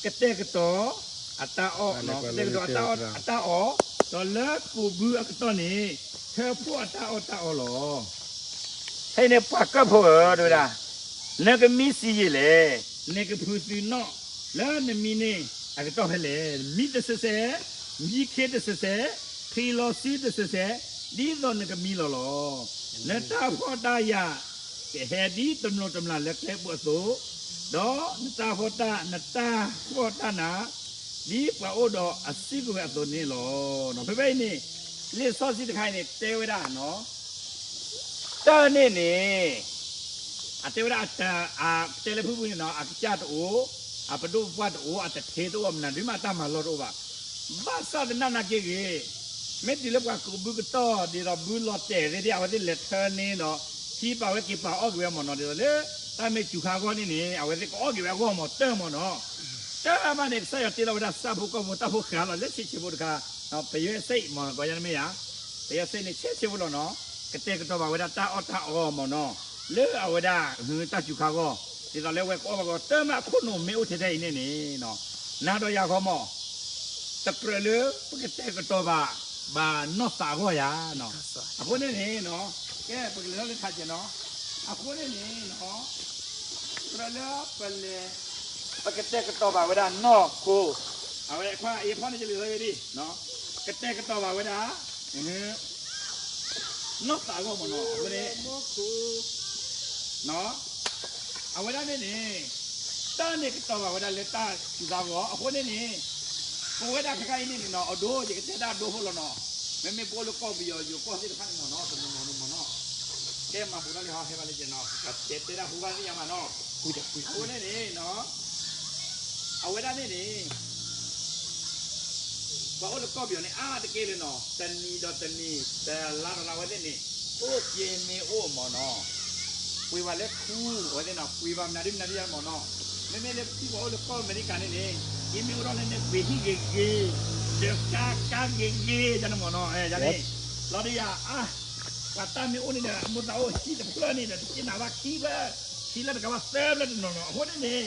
ကတဲာ်ကတီၤအတၢ်အီၣ်, ကတဲာ်ကတီၤအတၢ်အီၣ်, ဒီးလၢကိးဘုအကတီၢ်န့ၣ် ထၢဖှိၣ်အတၢ်အီၣ်တၢ်အီလီၤ. ဖဲအံၤန့ၣ် ပှၤကၢၢ်ဖိဧၢ တဲဝဲဒၣ်, နကမံဆံးယံာ်လဲၣ်, နကဖုးသုနီၣ်လၢနမံန့ၣ်အကတီၢ်ဖဲလဲၣ်. မံတစဲးစဲး, မံခ့တစဲးစဲး, ချံးလီၤဆှံတစဲးစဲး, ဒ်သိးနကမံလီၤလီၤ. နတၢ်ဖှီၣ်တၢ်ယာ် ကဟဲဒ်တမျိးတမျာ်လၢကျဲပူၤအသိး, ဒီးနတၢ်ဖှီၣ်တၢ်, နတၢ်ဖှီၣ်တၢ်နး ဒ်ပှၤအိၣ်ဒီးအစုကဝဲၤအသိးန့ၣ်လီၤ. ဖဲဖဲအံၤန့ၣ် လံာ်စီဆှံတခါအံၤန့ၣ် တဲဝဲဒၣ် တၢ်န့ၣ်န့ၣ် အတဲဝဲဒၣ် တဲလၢဖုၣ်ဖုၣ်န့ၣ်နီၤ အကစၢ်တအိၣ်, အပဒိၣ်ပပှၢ်တအိၣ်, အတထ့တအိၣ်, မနုၤဒုးမးတၢ်မၤလီၢ်တအိၣ်ဘၣ်. ဘၣ်ဆၣ်သနာ်က့ဂ့ၤ, မ့ၢ်တုၤလၢပှၤကိးဘုကတီၢ်ဒ်သိးဘုလီၤတဲာ်သ့ၣ် အဝဲသ့ၣ်လဲၤထၢန့ၣ်ဒီး ဟံးပာ်ဝဲက့ၤပာ်အီၣ်က့ၤဝဲမ့ၢ်နီၤ ဒ်သိးလၢ တၢ်မ့ၢ်စူၤခါအဂီၢ်န့ၣ်န့ၣ် အဝဲသ့ၣ်ကအီၣ်က့ၤဝဲအဂီၢ်မ့ၢ်တၢ်မ့ၢ်နီၤ. တၢ်မးန့ၣ် ကစၢ်ယွၤတ့လီၤဝဲဒၣ်ဆၣ်ဖိကီၢ်ဖိတၢ်ဖိဃာ်လီၤ လၢဆံးဆံးဖိတခါ, ပယွဲစ့ၣ်မ့ၢ်နီၤ ကီယါတမ့ၢ်ယါ, ပယွဲစ့ၣ်န့ၣ် ဆံးဆံးဖိလီၤနီၤ, ကတဲာ်ကတီၤဘၣ်ဝဲဒၣ်တၢ်အီၣ်တၢ်အီမ့ၢ်နီၤ, လၢအဝဲဒၣ် တၢ်စူၤခါအဂီၢ်, ဒ်သိးလၢဝဲကအီၣ်ဘၣ်ဂီၢ် တၢ်မ့ၢ်အခိၣ်နူာ်မ့ၢ်အိၣ်ထဲထဲအံၤန့ၣ်န့ၣ်, နၤဒီးယၤဃီမ့ၢ် တကြၢးလၢပကတဲာ်ကတီၤဘၣ် ဘၣ်နီၢ်သးအဂီၢ်ယၤ, အဃိန့ၣ်န့ၣ် ကဲ ပကလဲၤထီၣ်လၢထးကဲးနီၤ, အဃိန့ၣ်န့ၣ် ကြၢးလၢပလဲၤ ပကတဲာ်ကတီၤဘၣ်ဝဲဒၣ်နီၢ်ခိ, အဝဲခွါအ့ဖီန့ၣ် ယလံာ်စီဆှံဒ် ကတဲာ်ကတီၤဘၣ်ဝဲဒၣ် နီၢ်သးအဂီၢ်မ့ၢ်နီၤ, အဃိန့ၣ် အဝဲဒၣ်န့ၣ်န့ၣ် တၢ်န့ၣ်ကတီၤဘၣ်ဝဲဒၣ်လၢတၢ်စူၤခါအဂီၢ်, အဃိန့ၣ်န့ၣ် ပဝဲဒၣ်ခဲခါအံၤန့ၣ်န့ၣ်နီၤ အဒိ ယကတဲဒၣ်အဒိဖိလီၤနီၤ, မ့မ့ၢ်ပအိၣ်လၢကီၢ်ပယီၤယိၤကီၢ်သ့ၣ်တဖၣ်န့ၣ်မ့ၢ်နီၤ တနီၤနီၤန့ၣ်မ့ၢ်နီၤ, ကဲမၤပူၤထီၣ်လံဟီ ဟဲဘၣ်လၢယနီၤ, ကတဲတဲဒၣ်ဟူဘၣ်သ့ၣ်ညါမ့ၢ်နီၤ, အဃိန့ၣ်န့ၣ် အဝဲဒၣ်န့ၣ်န့ၣ် ပှၤအိၣ်လၢကီၢ်ပယီၤန့ၣ် အါတက့ၢ်လၢနီၤ တနံၤဒီးတနံၤ တလါဒီးလါဝဲသ့ၣ်န့ၣ် အိၣ်က့ၤမ့ၢ်အိၣ်မ့ၢ်နီၤ, ပှ့ၤဘၣ်လၢခူ အဝဲသ့ၣ်နီၤ ပှ့ၤဘၣ်မနုၤဒ်မနုၤဒ်ယါမ့ၢ်နီၤ, မ့မ့ၢ်လၢပထံၣ်ပှၤအိၣ်လၢကီၢ်အမဲရကၤန့ၣ်န့ၣ် က့ၤမ့ၢ်အိၣ်ထီၣ်လၢန့ၣ် ပှ့ၤဟံၣ်ဂ့ၤဂ့ၤ, ဒီးကါကါဂ့ၤဂ့ၤ ယါန့ၣ်မ့ၢ်နီၤ, ယါန့ၣ် လီၤဒ်ယါအါ ပှၤတၢ်မ့ၢ်အိၣ်န့ၣ်ဒီး အမိၢ်သးအိၣ်ဟံၣ်တဖျၢၣ်န့ၣ်ဒီး တက့ၢ်နၤဘၣ်ခံဖျၢၣ်, ခံဖျၢၣ်တကးဘၣ်သၢဖျၢၣ်တနီၤနီၤ, အဃိန့ၣ်န့ၣ်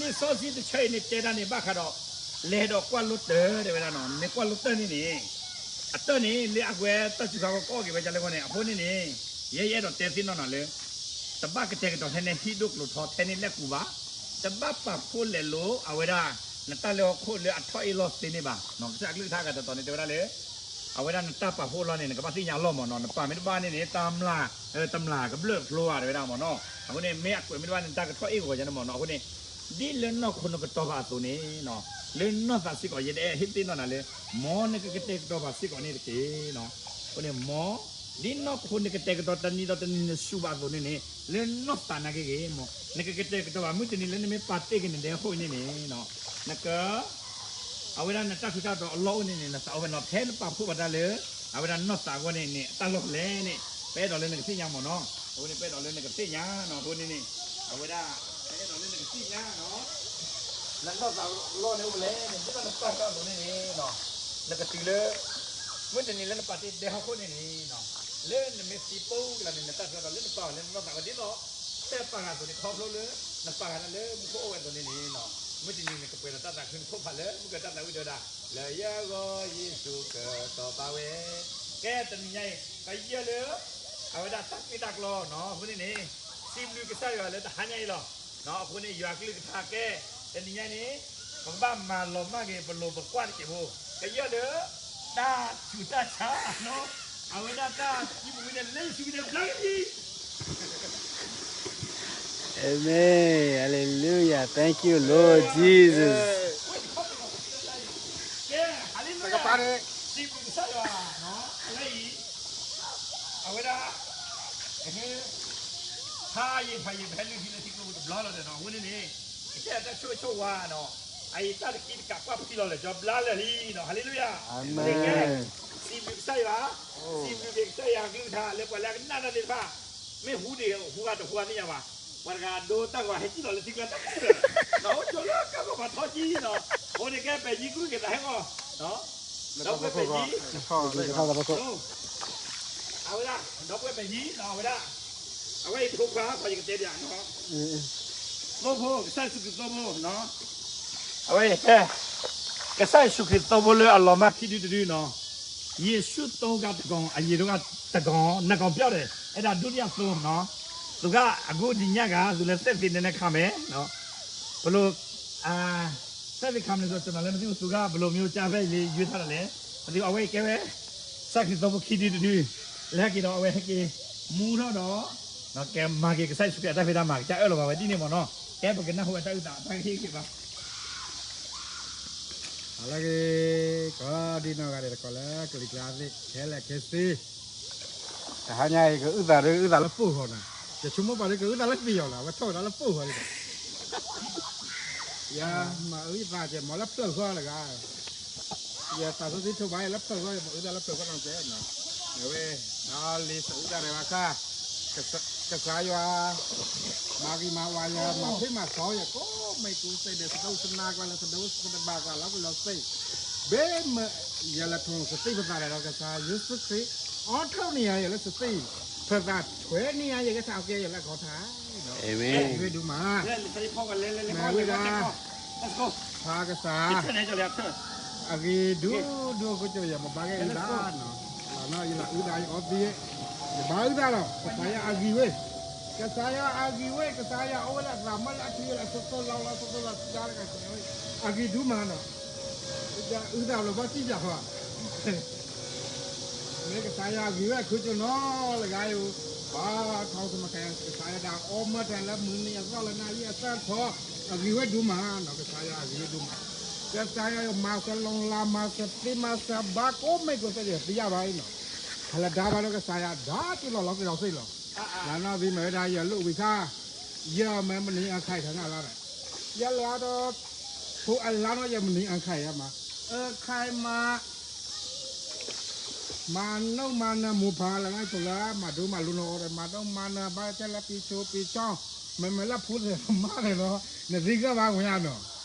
လံာ်စီဆှံတဆၢအံၤန့ၣ် တဲဒၣ်န့ၣ်ဘၣ်ဃးဒီး လဲၤဒီးကွၢ်လိတၢၢ်တဲဝဲဒၣ်နီၤ, နမ့ၢ်ကွၢ်လိတၢၢ်န့ၣ်န့ၣ် အတၢၢ်န့ၣ် လၢအဝဲတၢ်စူၤခါအဂီၢ် ကအီၣ်က့ၤဝဲဒ်လဲၣ်အဂီၢ်န့ၣ် အဃိန့ၣ်န့ၣ် ယဲယအဲၣ်ဒိးတဲသ့ၣ်နီၣ်နၤလၢ တဘၣ်ကတဲာ်ကတီၤထဲန့ၣ် ဟံၣ်ဒိၣ်ကျိၤထီထဲန့ၣ်လဲၣ်ကူးဘၣ်, တဘၣ်ပာ်ဖှိၣ်လဲၤလိၤအဝဲဒၣ် နတၢ်လၢဟီၣ်ခိၣ်လၢအထီၣ်အ့ၣ်လီၢ်သ့န့ၣ်ဘၣ်, ကစၢ်အကလုၢ်ကထါအဂၤတတီၤန့ၣ် တဲဝဲဒၣ်လၢ အဝဲဒၣ်နတၢ်ပာ်ဖှိၣ်အလီၢ်န့ၣ် နကဘၣ်သ့ၣ်ညါအလီၢ်မ့ၢ်နီၤ, နပာ်မ့ၢ်တဘၣ်န့ၣ်န့ၣ် တမျၢ်, တမျၢ်ကဘျၢၣ်ဖျိဧါ တဲဝဲဒၣ်မ့ၢ်နီၤ, အဃိန့ၣ် မ့ၢ်အကွဲးမ့ၢ်တဘၣ်န့ၣ် နတၢ်ကထီၣ်အ့ၣ်ဂီၤယါန့ၣ်မ့ၢ်နီၤ, အဃိန့ၣ် ဒ်လၢနီၢ်ခိနကတီၤဘၣ်အသိးန့ၣ် လၢနီၢ်သးစ့ၢ်ကီး ယတအဲၣ်ဟ့ၣ်သ့ၣ်နီၣ်နၤလၢ မ်နကကတဲာ်ကတီၤဘၣ်စ့ၢ်ကီးန့ၣ်တက့ၢ်. အဃိန့ၣ် မ် ဒ်နီၢ်ခိနကတဲာ်ကတီၤတနံၤဒီးတနံၤနစူၤဘၣ်အသိးန့ၣ်န့ၣ် လၢနီၢ်သးနာ်က့ဂ့ၤ မ် နကကတဲာ်ကတီၤဘၣ်မုၢ်တနံၤလၢနမ့ၢ်ပာ်တ့ၢ်က့ၤနဒဲဟီၣ်ခိၣ်အံၤန့ၣ်န့ၣ် နက အဝဲဒၣ်နတၢ်ထူးတၢ်တီၤအလီၢ်အိၣ်န့ၣ်န့ၣ် နသးအိၣ်ဖဲနီၤ, ဖဲနပာ်ဖှိၣ်ဘၣ်တၢ်လၢ အဝဲဒၣ်နီၢ်သးအဂီၢ်န့ၣ်န့ၣ် အတၢ်လီၢ်ဖဲလဲၣ်န့ၣ် ပအဲၣ်ဒိးလၢနကသ့ၣ်ညါမ့ၢ်နီၤ, အဃိန့ၣ် ပအဲၣ်ဒိးလၢနကသ့ၣ်ညါနီၤ, အဃိန့ၣ်န့ၣ် အဝဲဒၣ် ပအဲၣ်ဒိးလၢနကသ့ၣ်ညါနီၤ နနီၢ်သးလီၢ်န့ၣ်အိၣ်ဖဲလဲၣ်န့ၣ် ဒ်သိးနပာ်ဃာ်အသိးန့ၣ်န့ၣ် နကတုၤလၢ မုၢ်တနံၤလၢနပာ်တ့ၢ်ဒဲဟီၣ်ခိၣ်န့ၣ်န့ၣ် လၢနမ့ၢ်သံပိကလးန့ၣ် နတၢ်ထူးတၢ်တီၤလၢနပာ်အီၤလၢနနီၢ်သးဝဲဒ်သိး တၢ်ပာ်ဃာ်အသိးန့ၣ် ခီဖျိလၢ နပာ်ဃာ်တၢ်လၢမူခိၣ်အိၣ်ဝဲအသိးန့ၣ်န့ၣ် မုၢ်တနံၤန့ၣ် ကပှဲၤဒီးတၢ်သးခုနူာ်ခိၣ်ဖးလၢမုၢ်ကတၢၢ်သးဝံၣ်တဲဝဲဒၣ် လၢယဂီၢ်ယ့ၣ်ၡူးကတီၤပာ်ဝဲ ကဲတနံၤညါအံၤ ကယဲၢ်လၢ အဝဲဒၣ်တၢ်က့ၢ်တၢ်ကျီနီၤ အဃိန့ၣ်န့ၣ် စံးဘျုးကစၢ်ယွၤလၢတဟါညါအံၤလီၤ. အဃိန့ၣ် ယွၤကလုၢ်ကထါကဲ တနံၤညါန့ၣ် ပကဘၣ်မၤလီၤမၢ်က့ၤ ပလိၤပကွၢ်တစဲးဖိ ကယဲၢ်လၢ တၢ်ဆူးတၢ်ဆါနီၤ အဝဲဒၣ်တၢ်သံမူၤဝံၤန့ၣ် လၢယ့ၣ်ၡူးခရံာ်န့ၣ် ဘျါက့ၤ Amen. Hallelujah. Thank you, Lord Jesus. ကဲ hallelujah စံးဘျုးကစၢ်ယွၤ အဝဲအံၤ အဝဲဒၣ် ဖးယံာ်ဖးယံာ် ပဟဲလုၢ်ထံလၢထံကျိပူၤတဘျီလီၤဒီးနီၤ အဃိန့ၣ်န့ၣ် ကစၢ်ယွၤတၢ်ဆိၣ်ဂ့ၤဆိၣ်ဝါနီၤ အအံၤတၢ်တကံတကးကွၢ်ဖံးလီၤလၢာ် ကၠီဘျါလၢာ်လံနီၤ hallelujah အဃိန့ၣ်ကဲ စံးဘျုးကစၢ်ယွၤ စံးဘျုးက့ၤကစၢ်ယွၤကလုၢ်ကထါ လၢပှၤလၢအကနၣ်တၢ်သ့ၣ်တဖၣ် မ့ၢ်ဟူဒံးဟူဂၤတဟူဂၤသ့ၣ်ညါဘၣ် ပှၤတဂၤအဒိတၢ်ဂီၤဟဲစံၣ်လီၤလၢထံကျါတၢ်ပူၤဒီး နအိၣ်ကၠိလၢကၢ်ဂီၤပှၤထီကံနီၤ အဃိန့ၣ်ကဲပဲာ်ယံၤကရူၢ်က့ၤသးဟဲဂီၤ ဒီပုၢ်ဝဲၢ်ပဲာ်ယံၤ အဝဲဒၣ် ဒီပုၢ်ဝဲၢ်ပဲာ်ယံၤနီၤ အဝဲဒၣ် အဝဲအံၤဖိခွါ ခီယကတဲဒၣ်နီၤ, သိဖိ ကစၢ်ယ့ၣ်ၡူးခရံာ်သိဖိနီၤ, အဝဲအံၤ ကစၢ်ယ့ၣ်ၡူးခရံာ်သိဖိလၢအလီၤမၢ်ခံဒုတဒုနီၤ, ယ့ၣ်ၡူးသိဂၤတကီၢ် အယံၤတဂၤတကီၢ် နကီၢ်ပျီဒဲး အဲၣ်ဒၣ်ဒုတိယသိနီၤ, သုဂၤအဂုၢ်ဒံးညါဂၤ သုလဲၤသ့ၣ်သ့ၣ်နဲနဲခါမဲာ် ပလိၣ် သ့ၣ်သ့ၣ်ခါမနုၤသိး တနီၤလဲၣ် မ့ၢ်သုဂၤ ဘယ်လိုမျိုးကြားဖဲအံၤလံ ယွၤထါဒ်လဲၣ် ပသ့ၣ်အဝဲကဲဝဲ ကစၢ်ခရံာ်သိဖိခံဒုတဒု လဲၤဟဲက့ၤဒီးအဝဲဟဲက့ၤ မူထီၣ်ဒီး ကဲမၤက့ၤကစၢ်ယ့ၣ်ၡူးခရံာ်အတၢ်ဖံးတၢ်မၤ ကစၢ်အၢၣ်လီၤဘၣ်ဝဲဒ်န့ၣ်မ့ၢ်နီၤ, ကဲပကနၢ်ဟူအတၢ်အုၣ်သး တၢ်ကဟ့ၣ်က့ၤဘၣ် အလၢဂ့ၤ ကီဒံနီၢ်ဂၤဒဲးတကီၢ်လၢကလံၤကျါသ့ၣ် ခဲလၢာ်ခဲဆ့ တဟါညါအံၤ ကအုၣ်သးဒီးအုၣ်သးလၢပိာ်ဃီနီၤ, ယဆိကမိၣ်ပှၤဒီးကအုၣ်သးလၢသံအီၤလီၤ, အဝဲထီၣ်ဝဲဒၣ်လၢပိာ်ဃီလံဒီး ယမၤအုၣ်ယသးကဲ မၤလၢဖျၢၣ်ဃီတဂၤ, ယသးစီဆှံထိးဘၣ်ယလၢဖျၢၣ်ဃီ ယမၤအုၣ်သးလၢဖျၢၣ်ဃီနီၤကဲနီၤ, အဝဲ လံာ်သးအုၣ်သးတဂၤခါ ကစၢ်ယွၤ မၤဂ့ၤမၤဝါယၤ မၤဖံးမၤစီယၤ ကိးမံၤကိးသ့ၣ်ဒီး သဒိးသနာ်ကျါလၢသဒိးသဒဘၣ်ကျါလီၤကလီၤသ့ၣ်, ဘ့မ့ၢ်ယလဲၤထီၣ်သသ့ၣ်ပသးဒီး ကစၢ်ယ့ၣ်ၡူးခရံာ် အီထီၣ်န့ၢ်ယၤယၤလၢသသ့ၣ်, ပသးထွဲန့ၢ်ယၤယၤကထါအီၤကဲယၤလၢအကီၢ်ထါ, အဝဲဒုးမၤ မ့ၢ်ဝဲဒၣ် ဖါကစၢ် အဂ့ၤဒိၣ်ဒိၣ်ကစၢ်ယွၤ မၤဘၣ်က့ၤအုၣ်သးနီၤ, ယလၢအုၣ်သးယအီသံး, ယဘၣ်အုၣ်သးလီၤ ကစၢ်ယွၤအဂ့ၤဝဲ, ကစၢ်ယွၤအဂ့ၤဝဲ ကစၢ်ယွၤအိၣ်ဝဲလၢအသးမ့ၢ်လၢအထံလၢအဆိဆိလီၤလီၤဆိဆိလီၤတံၢ်တၢ်လၢကစၢ်ယွၤဝဲ, အဂ့ၤဒိၣ်မးနီၤ, အုၣ်သးဘျီဘၣ်စံၣ်ယၤဃီ မ့ၢ်ကစၢ်ယွၤအဂ့ၤဝဲ ခိၣ်ကၠိနီၤလၢဂၤယိၤ, ပှၤထီၣ်သမၤကဲ ကစၢ်ယွၤဒၣ်အီမၢတၢ်လၢမုၢ်နံၤအသီလၢနၤလံအသၢထီၣ်, အဂ့ၤဝဲဒိၣ်မးနီၤ ကစၢ်ယွၤအဂ့ၤဝဲဒိၣ်မး, ကစၢ်ယွၤမၤစလီၤလးမၤစသ့မၤစဘၣ်ကိးမံၤကိးသ့ၣ်ဒီးသံယါဘၣ်အံၤနီၤ, ဟဲလၢဒါဘၣ်ဒီးကစၢ်ယွၤဒါတုၤလီၤလီၤက့ၤလီၤသ့ၣ်လီၤ, လၢနီၢ်သံမ့ၢ်ဝဲဒၣ်ယလိၣ်ဝံၤခါ, ယမ့ၢ်မနုၤအခါအံၤခါနၢ်လါဒီး, ယလါဒီး ဖိအလါနီၤ ယမနုၤအခါအံၤမး, အခါအံၤမး မၤနိၣ်မၤနၢၤမိၢ်ပၢ်လၢနၤ ဆိလၢမၤဒိမၤလိနီၤအီၤဒီး မၤနိၣ်မၤနၢၤဘၣ်ထဲလၢပံၤဆိပံၤဆီ, မ့မ့ၢ်လၢဖိသ့ၣ်မါသ့ၣ်လီၤ, နသံဂၢ်ဘၣ်ဝဲညါနီၤ,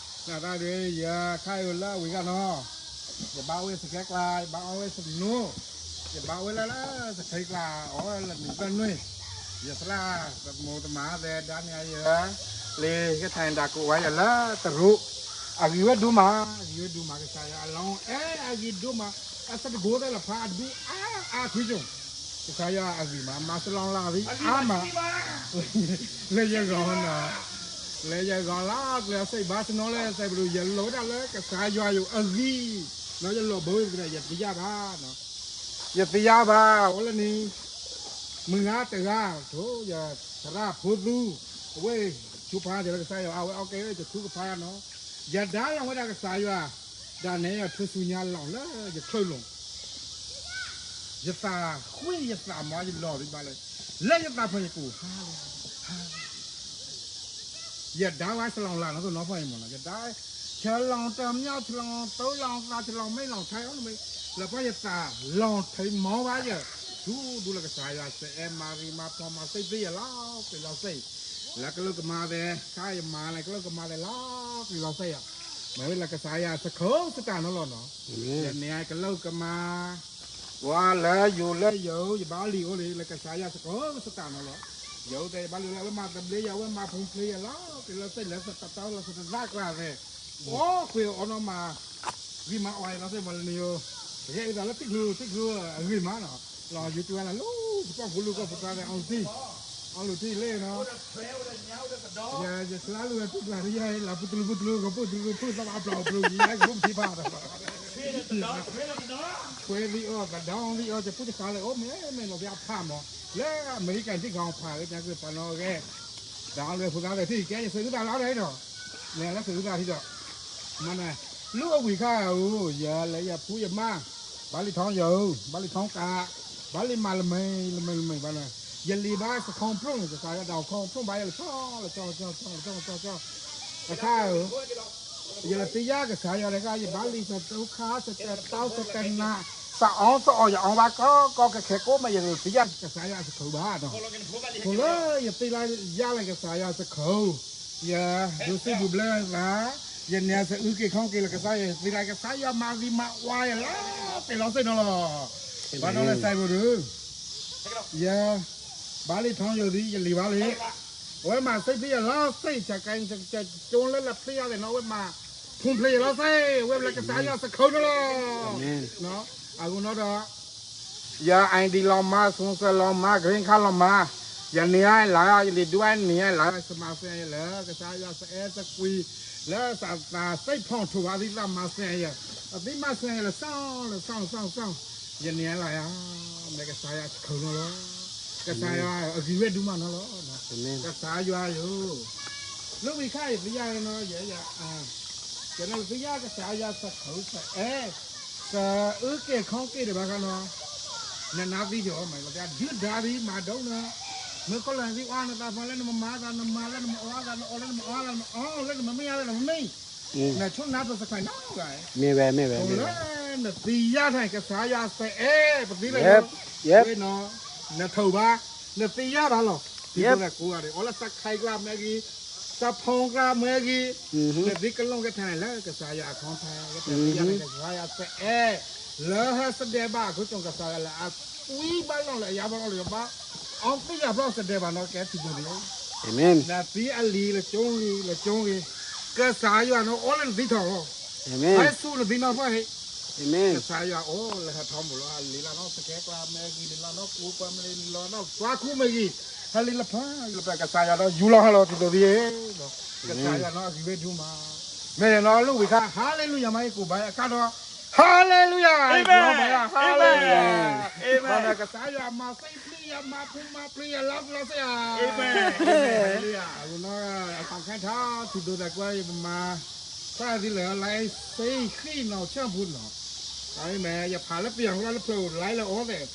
နတၢ်ဒုး ယခါအံၤလၢအဝံၤဂၤနီၤ, ယဘၣ်အိၣ်ဝဲစကဲကျါ ယဘၣ်အိၣ်ဝဲစနိ, ယဘၣ်အိၣ်ဝဲလၢလၢစခ့ကျါ အီၣ်ဝဲလၢနံၣ်သၢနွံ, ယသရၣ် တမိၢ်တမၤသဲဒါန့ၣ်ယ လံ ကထါဒၣ်ကိးဝဲယၤလၢတရူး, အဂ့ၤဝဲဒိၣ်မး, အဂ့ၤဝဲဒိၣ်မး ကစၢ်ယွၤအလီၢ်အဲၣ် အဂ့ၤဒိၣ်မး, အသတးကိးသဲလၢဖးအဒူအါအါခွံကၠိၣ်, ကစၢ်ယွၤအဂ့ၤမး မၤစလီၤလးသံအါမး, လၢယဂီၢ်နီၤ, လၢယဂီၢ်လၢကျဲစံးဘါစနီၤလၢ စဲးဘလူး ယလီၤဝဲဒၣ်လၢကစၢ်ယွၤယိာ်အဂံၢ်, နီၤ ယလီၤဘၢဝဲသကဲ ယသံယါဘၣ်နီၤ, ယသံယါဘၣ် အိၣ်လၢန့ၣ် မုၢ်ဂၤတဂၤ ထိၣ်ယသရၣ်ဖိသူ, အဝဲ ဆူဖးယလၢကစၢ်ယွၤ အဝဲအီၣ်ကဲဝဲယထူကဖးနီၤ, ယဒါလီၤဝဲဒၣ်ကစၢ်ယွၤ, ဒၣ်နဲယထူဆူညါလီၤလၢယချုးလိၤ, ယသးဃံယသးမၤယလီၤဘၣ်လၢ, လၢယသးဖီယပူၤ, ဟါလၢ ဟါလၢ ယဒါဝဲစလီၤလးနီၤ သိနီၤဖီအံၤမ့ၢ်နီၤ, ယဒါ ဆလီၤတၢ်မညီ ဆလီၤတိလီၤသး ဆလီၤမ့ၢ်လီၤထဲအီၤမ့ၢ် လၢပှၤယသးလီၤထဲမီဘၣ်ယဲ, ဒူဒူလၢကစၢ်ယွၤ စဲးအဲၣ်မၤရံမၤဖီမၤ စ့သ့ယဲလီၤ က့ၤလီၤစ့, လၢကလုၢ်ကမၤသဲ ခါယမၤလၢကလုၢ်ကမၤသဲလီၤ က့ၤလီၤစ့ယဲ, မ့ၢ်ဝဲလၢကစၢ်ယွၤစခိၣ်စတၢ်နီၤလီၤနီၤ, ယန့ၢ်ကလုၢ်ကမၤ ဝါလၢယိၤလၢယိၤ ယဘၣ်အီၣ်လံာ်အိၣ်လံ လၢကစၢ်ယွၤစခိၣ်စတၢ်နီၤလီၤ, ယအိၣ်တဲယဘၣ်လံာ်လၢအဝဲမၤသဘျ့ယၤ အဝဲမၤဖူဖျ့ယဲလီၤ က့ၤလီၤစ့ လၢသတးတၢ်လၢသတးသးကျါသဲ, အိၣ်ကွံာ်အီၤနီၢ်မၤ ဂံၢ်မၤအီၤယဲလီၤစ့ မၤလၢနယိၤ, ပကဲအုၣ်သးလၢထံကျိ ထံကျိအဂ့ၢ်မးနီၤ, လီၤယိၤတုၤဝဲလၢ စပီၣ်ဖိလူၤကီၢ်ဖိတြၢ်သဲ အီလူၤတံၢ်, အီလူၤတံၢ်လၢနီၤ ယဆါလူၤဝဲထူၣ်ကျါ ယဲလၢပူတလူပူတလူ ကပူတလူပူသးဘၣ်အပျီပလူၤ ယဲကပူပထံၣ်ဘၣ်ဒီး ထွဲသံအီၤ ကဒီသံအီၤ ယပူတခါလၢအိၣ်မ့ၢ်မ့ၢ်လီၤဘၣ်အဖးမး လၢအမဲရကၤထံကီၢ်ဖးဝဲ ညါကပာ်နီၣ်ဂဲၤ ဒီးအီၤလၢဖိသၣ်သဲးထံၣ် ကဲယသုးအုၣ်သးလီၤဒီး လဲၤလၢသုးအုၣ်သးထံၣ်ဒီး မ့ၢ်န့ၣ် လၢအဝံၤခါဧိၤ ယလဲၤယဖူယမါ ဘၣ်လံထီၣ်ယဧိၤ ဘၣ်လံထီၣ်ကး ဘၣ်လံမၤလၢမဲာ်လၢမဲာ်လၢမဲာ်ဘၣ်န့ၣ် ယလံၤဘၣ်စခီဖျိၣ်န့ၣ် ကစၢ်ယွၤဒၣ်ခီဖျိၣ်ဘၣ်ယလီၤဆီလီၤဆီလီၤဆီလီၤဆီလီၤဆီ အခါဧိၤ ယလၢသံယါကစၢ်ယွၤတဂၤ ယဘၣ်လံစတူခါ စတတီ စတနး စအီစအီ ယအီဘၣ်ကီကီခဲခဲကိးမး ယလၢသံယါကစၢ်ယွၤအစခိၣ်ဘၣ်နီၤ ဖိလၢယသံလၢယါလၢကစၢ်ယွၤစခိၣ် ယဒိးစံးဒိးဘျၢသး ယန့ၣ်စအုၣ်က့ၤခီၣ်က့ၤလၢကစၢ်ယွၤ သံလၢကစၢ်ယွၤမၤဂံၢ်မၤဝါယၤလီၤ ပ့ၤလီၤစ့ၢ်နီၤလီၤ ဘၣ်နီၤလၢစဲးဘိဒု ယ ဘၣ်လံထီယိာ်သံ ယလံၤဘၣ်လံ. အဝဲမၤစ့ဖျံယလီၤစ့ၢ် ကကကၠိလၢလၢဖျံယၤသ့ၣ်နီၤ အဝဲမၤဖူဖျ့ယလီၤစ့ၢ် အဝဲဘျဲကစၢ်ယွၤစခူးနီၤလီၤ. အဂီၢ်နီၤဒီး ယ ID လီၤမၤ sponsor လီၤမၤ green card လီၤမၤ ယန့ၢ်လၢ ယလံၤဒူၣ်န့ၢ်လၢ စမၤစ့ယလၢ ကစၢ်ယွၤစအဲစကွံာ် လၢသးစ့ဖီၣ်ထိၣ်ဘၣ်သံသးမၤစ့ယဲ အသံမၤစ့ယလၢ စီၣ်လၢစီၣ်စီၣ်စီၣ် ယန့ၢ်လၢယၤ မ့ၢ်ကစၢ်ယွၤစခူးနီၤလီၤ. ကစၢ်ယွၤအဂ့ၤဝဲဒိၣ်မးနီၤလီၤ. ကစၢ်ယွၤယိၤ လၢဝံၤခါအံၤသ့ၣ်ညါနီၤ ယဲယၤ ကနသ့ၣ်ညါကစၢ်ယွၤစခူးစအဲ စအုက့ၤခီက့ၤဒံးဘၣ်ခါနီၤ နနါသံယိၤမး လီၤတဲဒုၣ်ဒါသံမၤဒိၣ်နီၤ မ့ၢ်ခီလၢနသံအီနသးဖီလၢနမၤမၤသး နမၤလၢနမၤအီသး နအီလၢနမၤအီသး နအီလၢနမၤမ့ၢ်အီသး နမၤမ့ၢ် နဆိၣ်နါပစခါနီၤဂၤ မ့ၢ်ဝဲ မ့ၢ်ဝဲ လၢနသံယါထီၣ် ကစၢ်ယွၤစအဲ ပသံလၢ နထိၣ်ဘၣ် နသံယါဘၣ်လီၤ. ဒ်သိးန့ၣ်ကိးဂၤဒဲး အီလၢစခါကျါမ့ၢ်ဂ့ၤ စဖီကျါမ့ၢ်ဂ့ၤ နသံကလီကထါန့ၣ်လၢကစၢ်ယွၤအခီဖဲ ကစၢ်ယွၤစအဲ လၢဟဲစဒဲးဘၣ်အခိၣ်ကစၢ်ယွၤလၢအကွံဘၣ်လီၢ်လၢအယါဘၣ်လီၢ်လၢယဘၣ် အီသံယၤဖျီစဒဲးဘၣ်နီၤ ကဲထံဒိၣ်န့ၣ် နသံအလံၤလၢကၠိလံၤလၢကၠိဂ့ၤ ကစၢ်ယွၤန့ၣ်အိၣ်လၢနသံထီၣ်လီၤ. ဟဲဆူနသံနီၢ်ဖီဟ့ၣ် ကစၢ်ယွၤအိၣ်လၢဟဲထီၣ်မိၢ်လီၤ ဟးလံၤလီၤနီၢ်စကဲကျါမ့ၢ်ဂ့ၤ လံၤလီၤနီၢ်ကူကွၢ်မ့ၢ်ဂ့ၤလံၤလီၤနီၢ်သွါခူမ့ၢ်ဂ့ၤ ဟဲလံၤလၢဖးလၢဖး ကစၢ်ယွၤဒီးယူၤလီၤဟဲလီၤထံဒိၣ်သံဟ့ၣ် ကစၢ်ယွၤနီၢ်အဂ့ၤဝဲဒိၣ်မး မ့ၢ်န့ၣ်နီၢ်လၢဝံၤခါ ဟါလ့လူယၤမ့ၢ်ဂ့ၤ ကိးဘါအခါဒီး ဟါလ့လူယၤ ဟါလ့လူယၤ ဘၣ်ဒီးကစၢ်ယွၤမၤစ့ဖျံယၤ မၤဖူမၤဖျ့ယၤ လီၤပျီစ့ယၤ အဂီၢ်နီၢ် အသးခဲထီၣ် ထံဒိၣ်သးကွၢ်အံၤ ပမၤ ခွါသံလၢ လၢစ့ဃံနီၢ်ဆၢဖူနီၢ် မ့ၢ်ယဖးလၢပယီၤလၢဖျၢၣ်လၢလၢအီသဲး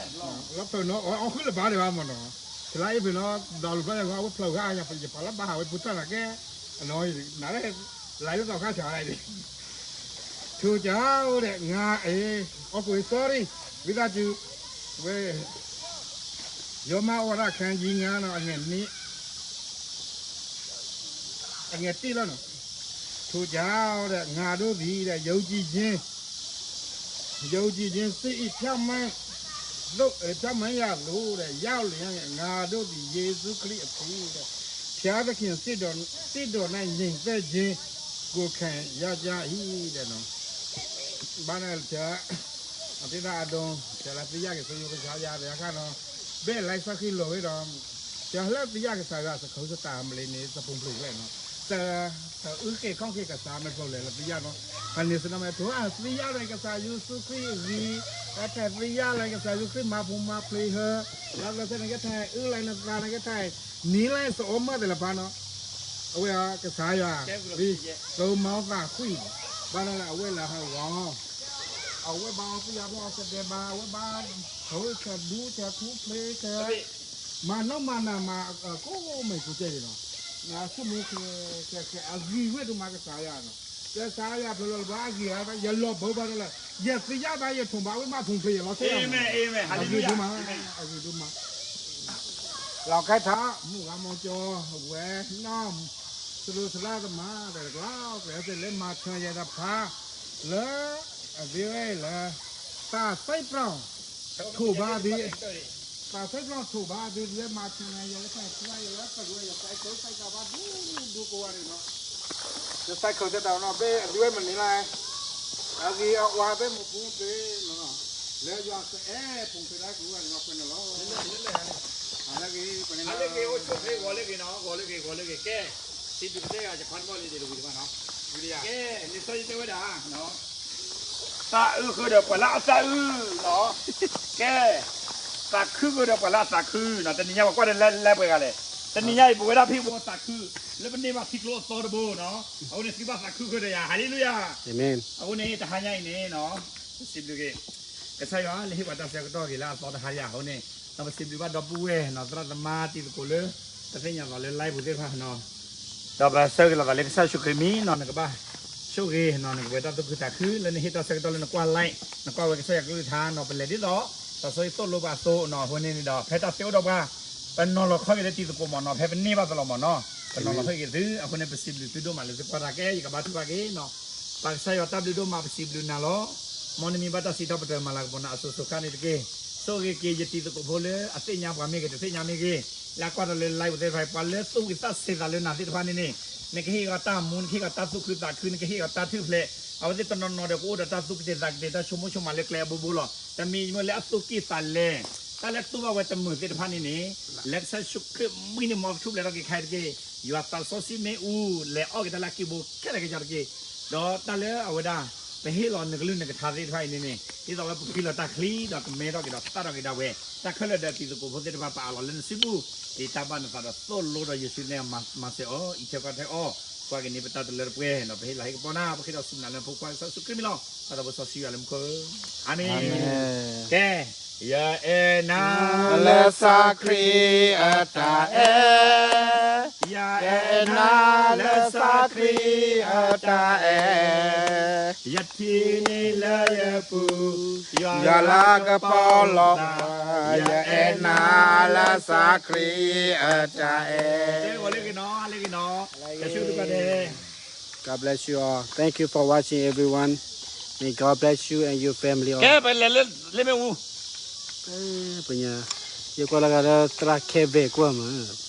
လၢဖျၢၣ်နီၢ် အီဃုလၢဘါဒံးဘၣ်မ့ၢ်နီၢ် ဖျါအံၤဖျၢၣ်နီၢ် ဒီးလူၤဖျါယၤ အဝဲဖျၢၣ်ဂၤ ယပာ်လၢဘါဟးဝဲပူၤတၢ်နာ်ကဲ အနီၢ် နၤလၢ လၢလၢသီခါဆၢဒၣ် ထူၣ်ကၠီအိၣ်ဒီး ငါအံၤ အီၣ်ကိးအံၤ sorry ဝံသးစူၤ ဝဲ ယိၤမးအိၣ်ဝဲဒၣ်ခါယံၤငါနီၤ အငဲၢ်နံၣ် အငဲၢ်တံၢ်လီၤနီၤ ထူၣ်ကၠီအိၣ်ဒီး ငါဒိၣ်သံဒီး ယုံကြည်ခြင်း ယုံကြည်ခြင်း စစ်၏ဖြောင့်မတ် သို့ ဖြောင့်မတ်ရာသို့ ရောက်လျှင် ငါတို့သည် ယေရှုခရစ်အဖင် ဘုရားသခင် စိတ်တော် စိတ်တော်၌ ငြိမ်သက်ခြင်းကို ခံရကြ၏တဲ့နော် ဘၣ်န့ၣ်တၢ် အသ့ၣ်သၣ်အဒိ တၢ်လၢသံယၣ်က့ၤ သုယိကစၢ်ယၤ တခါနီၤ ဘ့ၣ်လၢစီၤဃံလိာ်ဝဲဒီး တၢ်လၢသံယၣ်ကစၢ်ယွၤ စခူးစတၢ်မလ့ၤန့ၣ် စပူၤဖျုးကျဲနီၤ တၢ်အုၣ်က့ၤခီၣ်က့ၤကစၢ်မ့ၢ်ဖျိးလဲၣ်လၢသံယၣ်နီၤ ဖဲန့ၣ်စနီၤမ့ၢ်ထိၣ် သံယၣ်လၢကစၢ်ယ့ၣ်ၡူးခရံာ်အဂ့ၤ အတၢ်သံယၣ်လၢကစၢ်ယ့ၣ်ၡူးခရံာ်မၤပူၤမၤဖျ့ဟၢ လၢကစၢ်န့ၣ်ကထါ အုၣ်လၢနသးန့ၣ်ကထါ နံၤလၢစအိၣ်မၢသ့ၣ်လၢပှၤနီၤ အဝဲကစၢ်ယွၤ သုမၤသးခွံၣ် ဘၣ်ဒီးအဝဲလၢဟးဂီၤ အဝဲဘၣ်အီသံယၣ်ဘၣ်အီစဒဲးဘၣ် အဝဲဘၣ် ထိၣ်ဆၢဒူဆၢထူဖျ့ဆၢ မၤနီၢ်မၤနၤမၤ ကိးမံၤကိးကဲန့ၣ်လီၤ နဆိကမိၣ်ခဲခဲအဂ့ၤဝဲဒိၣ်မးကစၢ်ယွၤနီၤ ကစၢ်ယွၤဖျိးလီၤလၢပှၤအဂ့ၤ ယလီၤဘၢဘၣ်ဒီးလၢ ယသံယၣ်ဘၣ်ယထိၣ်ဘၣ်ဝဲမၤဖူးဖျ့ယလီၤဆဲး အဂ့ၤဒိၣ်မး အဂ့ၤဒိၣ်မး လီၤခါထီၣ် မုၢ်ဂၤမီၤကၠီ ဝဲနီၢ် စရိစလါသမါ တၢ်တကျါ ကဲသ့ၣ်လၢမၤဆၢယၤတဖၣ် လၢ အသ့ဝဲလၢ တၢ်စဲးပျီ ထိၣ်ဘၣ်သ့ တၢ်စဲးပျီထိၣ်ဘၣ်သ့ လၢမၤဆၢယၤလၢတၢ်ဆူယၤလၢ ပကဝဲယစဲးခိၣ်စဲးကၤဘၣ်ဒူဒူကိးဂၤဒဲးနီၤ ယစဲးခိၣ်စဲးတၢ်နီၤ ဘ့ၣ်အဒုဝဲမနုၤလဲၣ် အဂ့ၤအဝါဘ့ၣ်မူပူၤတ့ၢ်နီၤ လၢယွၤစအဲၣ်ပူၤဖဲဒၣ်ကိးဂၤဒဲးနီၤ ကွဲးန့ၣ်လီၤ လၢဂ့ၤ ကွဲးန့ၣ်လၢဂ့ၤ အိၣ်ဆိးဖဲဂီၤလၢဂ့ၤနီၤ ဂီၤလၢဂ့ၤ ဂီၤလၢဂ့ၤ ကဲ စံးဘျုးကစၢ်ယွၤ ယခီတဘီလံဒ်တဝံၤတဘၣ်နီၤ ဝံၤလံယၤ ကဲ လံာ်စီဆှံတဲဝဲဒၣ် သးအုးဃုာ်ဒီးပှၤလၢအသးအုးနီၤ ကဲ သးခုဃုာ်ဒီးပှၤလၢအသးခုနီၤ တနံၤညါပှၤကွၢ်ဒီးလၢပှဲၤဂၤလဲၣ် တနံၤညါအံၤ ပဝဲဒၣ်ဖံးဘိသးခု လၢပန့ၢ်ဘၣ်ထံကျိအသီတဘိနီၤ အဃိန့ၣ် သုဘၣ်သးခုဃုာ်ဒီးယၤ ဟၤလ့လူယၤ အဃိန့ၣ် တဟါညါအံၤန့ၣ်နီၤ ပစံးဘျုးက့ၤ ကစၢ်ယွၤလၢဟ့ၣ်ပှၤတၢ်ဆၢကတီၢ်ဂ့ၤလၢအသီတဟါယၤအဃိန့ၣ် ဒီးပစံးဘျုးဘၣ်ဒီပုၢ်ဝဲၢ်နီၤ သရၣ်သမါတံၤသကိးလၢ တသ့ၣ်ညါသးလၢ live ပူၤသ့ၣ်တဖၣ်နီၤ ဒီးပဆၢဂ့ၤလီၤသးလၢကစၢ်ယ့ၣ်ၡူးခရံာ်မံၤနီၤ နကဘၣ်ဆိၣ်ဂ့ၤနီၤ နကပှဲၤတၢ်သူၣ်ခုသးခု လၢနဟ့ၣ်တၢ်ဆၢကတီၢ်လၢနကွၢ် live နကွၢ်ဝဲကစၢ်ယွၤကလုၢ်ကထါနီၤ ပလဲၤဒ်သိး တၢ်ဆိၣ်ဂ့ၤသိၣ်လိပှၤအသိးနီၤ အဃိန့ၣ်န့ၣ်ဒီး ဖဲတၢ်သ့အိၣ်ဒီးပှၤ ပနီၤလီၤခီက့ၤလၢတံၤသကိးမ့ၢ်နီၤ ဖဲပန့ၢ်ဘၣ်သလီၤမ့ၢ်နီၤ ပနီၤလီၤခီက့ၤသု အဃိန့ၣ်ပစံးဘျုးသုဒိၣ်မးလၢသုကွၢ်တၢ်ကဲ ယကဘါထုကဖၣ်က့ၤနီၤ ပၢ်ကစၢ်ယွၤတၢ်ဘျုးဒိၣ်မး ပစံးဘျုးနၤလီၤ မ်နမံၤဘၣ်တၢ်စံးထီၣ်ပတြၢၤမၤလၤကပီၤနၤအစိၤစိၤဃၣ်န့ၣ်တက့ၢ် ဂ့ၤက့ၤ ယတံၤသကိးဖိလၢအသ့ၣ်ညါပှၤမ့ၢ်ဂ့ၤ တသ့ၣ်ညါမ့ၢ်ဂ့ၤ, လၢအကွၢ်တၢ်လၢ live သ့ၣ်တဖၣ် ပှၤလၢသူၣ်ဝံၣ်သးစဲၤသးလၢနၤသ့ၣ်တဖၣ်န့ၣ်န့ၣ်, နကဟ့ၣ်အီၤတၢ်မူ နကဟ့ၣ်အီၤတၢ်သူၣ်ခုသးခု နကဟ့ၣ်အီၤတၢ်ထုးဖျဲး, အဝဲသ့ၣ်တနီၤနီၤဒီးကအိၣ်ဒီးတၢ်သူၣ်ကတဲာ်သးကတဲာ် တၢ်ဆိကမိၣ်ဆိကမးလၢကျဲအဘိဘိလီၤ. တမံၤမ့ၢ်လၢအသူၣ်ကံၢ်သးလဲ, တၢ်လၢတူၢ်ဘၣ်ဝဲတမုာ်သ့ၣ်တဖၣ်န့ၣ်န့ၣ်, လၢကစၢ်ယ့ၣ်ၡူးခရံာ်မံၤန့ၣ် မ်ကထူၣ်ဖျဲးထီၣ်က့ၤခဲအံၤတက့ၢ်. ယွၤသးစီဆှံမ့ၣ်အူ လဲၤအီၣ်က့ၤတၢ်လၢအကံၢ်ဘိခဲလၢာ်ခဲဆ့တက့ၢ်. ဒီးတၢ်လၢအဝဲဒၣ် ပဟ့ၣ်လီၤနကလုၢ်နကထါသ့ၣ်တဖၣ်အံၤန့ၣ်န့ၣ် ဒ်သိးဝဲပဖှံလီၤတၢ်ချံဒီး ကမဲထီၣ်က့ၤဒီးသၣ်ထီၣ်က့ၤဒၣ်ဝဲ, တၢ်ခဲလၢာ်ဒီးတံၤသကိးဖိသ့ၣ်တဖၣ် ပအးလီၤလၢနစုပူၤ, ဒ်တၢ်ဘၣ်နသးဒီးသိၣ်လိဒီးယ့ၣ်ၡူးန့ၣ် မၤစၢၤအီၤ အံးထွဲကွၢ်ထွဲအီၤ, ကွၢ်က့ၤန့ၣ်ပတၢ်တလၢတပှဲၤဒီး ပဟ့ၣ်လီၤဟ့ၣ်ကပီၤနၤ ပဃ့ဒီးစူၢ်မုၢ်လၢ်လၢနဖိခွါကစၢ်ယ့ၣ်ၡူးခရံာ်မံၤလီၤ. တၢ်သးဘိစီဆှံယွၤလၢမူခိၣ်, အၤမ့ၣ်. ကဲ, ယအဲၣ်နၤ လၢစးခရံာ်အတၢ်အဲၣ်, ယအဲၣ်နၤ လၢစးခရံာ်အတၢ်အဲၣ်, ယထံၣ်န့ၢ်လၢယပူၤ ယွၤလၤကပီၤလီၤ, ယအဲၣ်နၤ လၢစးခရံာ်အတၢ်အဲၣ်. God bless you all. Thank you for watching, everyone. May God bless you and your family all. ကဲ, ပလဲၤလၢမ့ၣ်အူ, ပညါ, ယကွၢ်လၢဂၤလၢသရၣ်ခဲဘဲကွၢ်မး.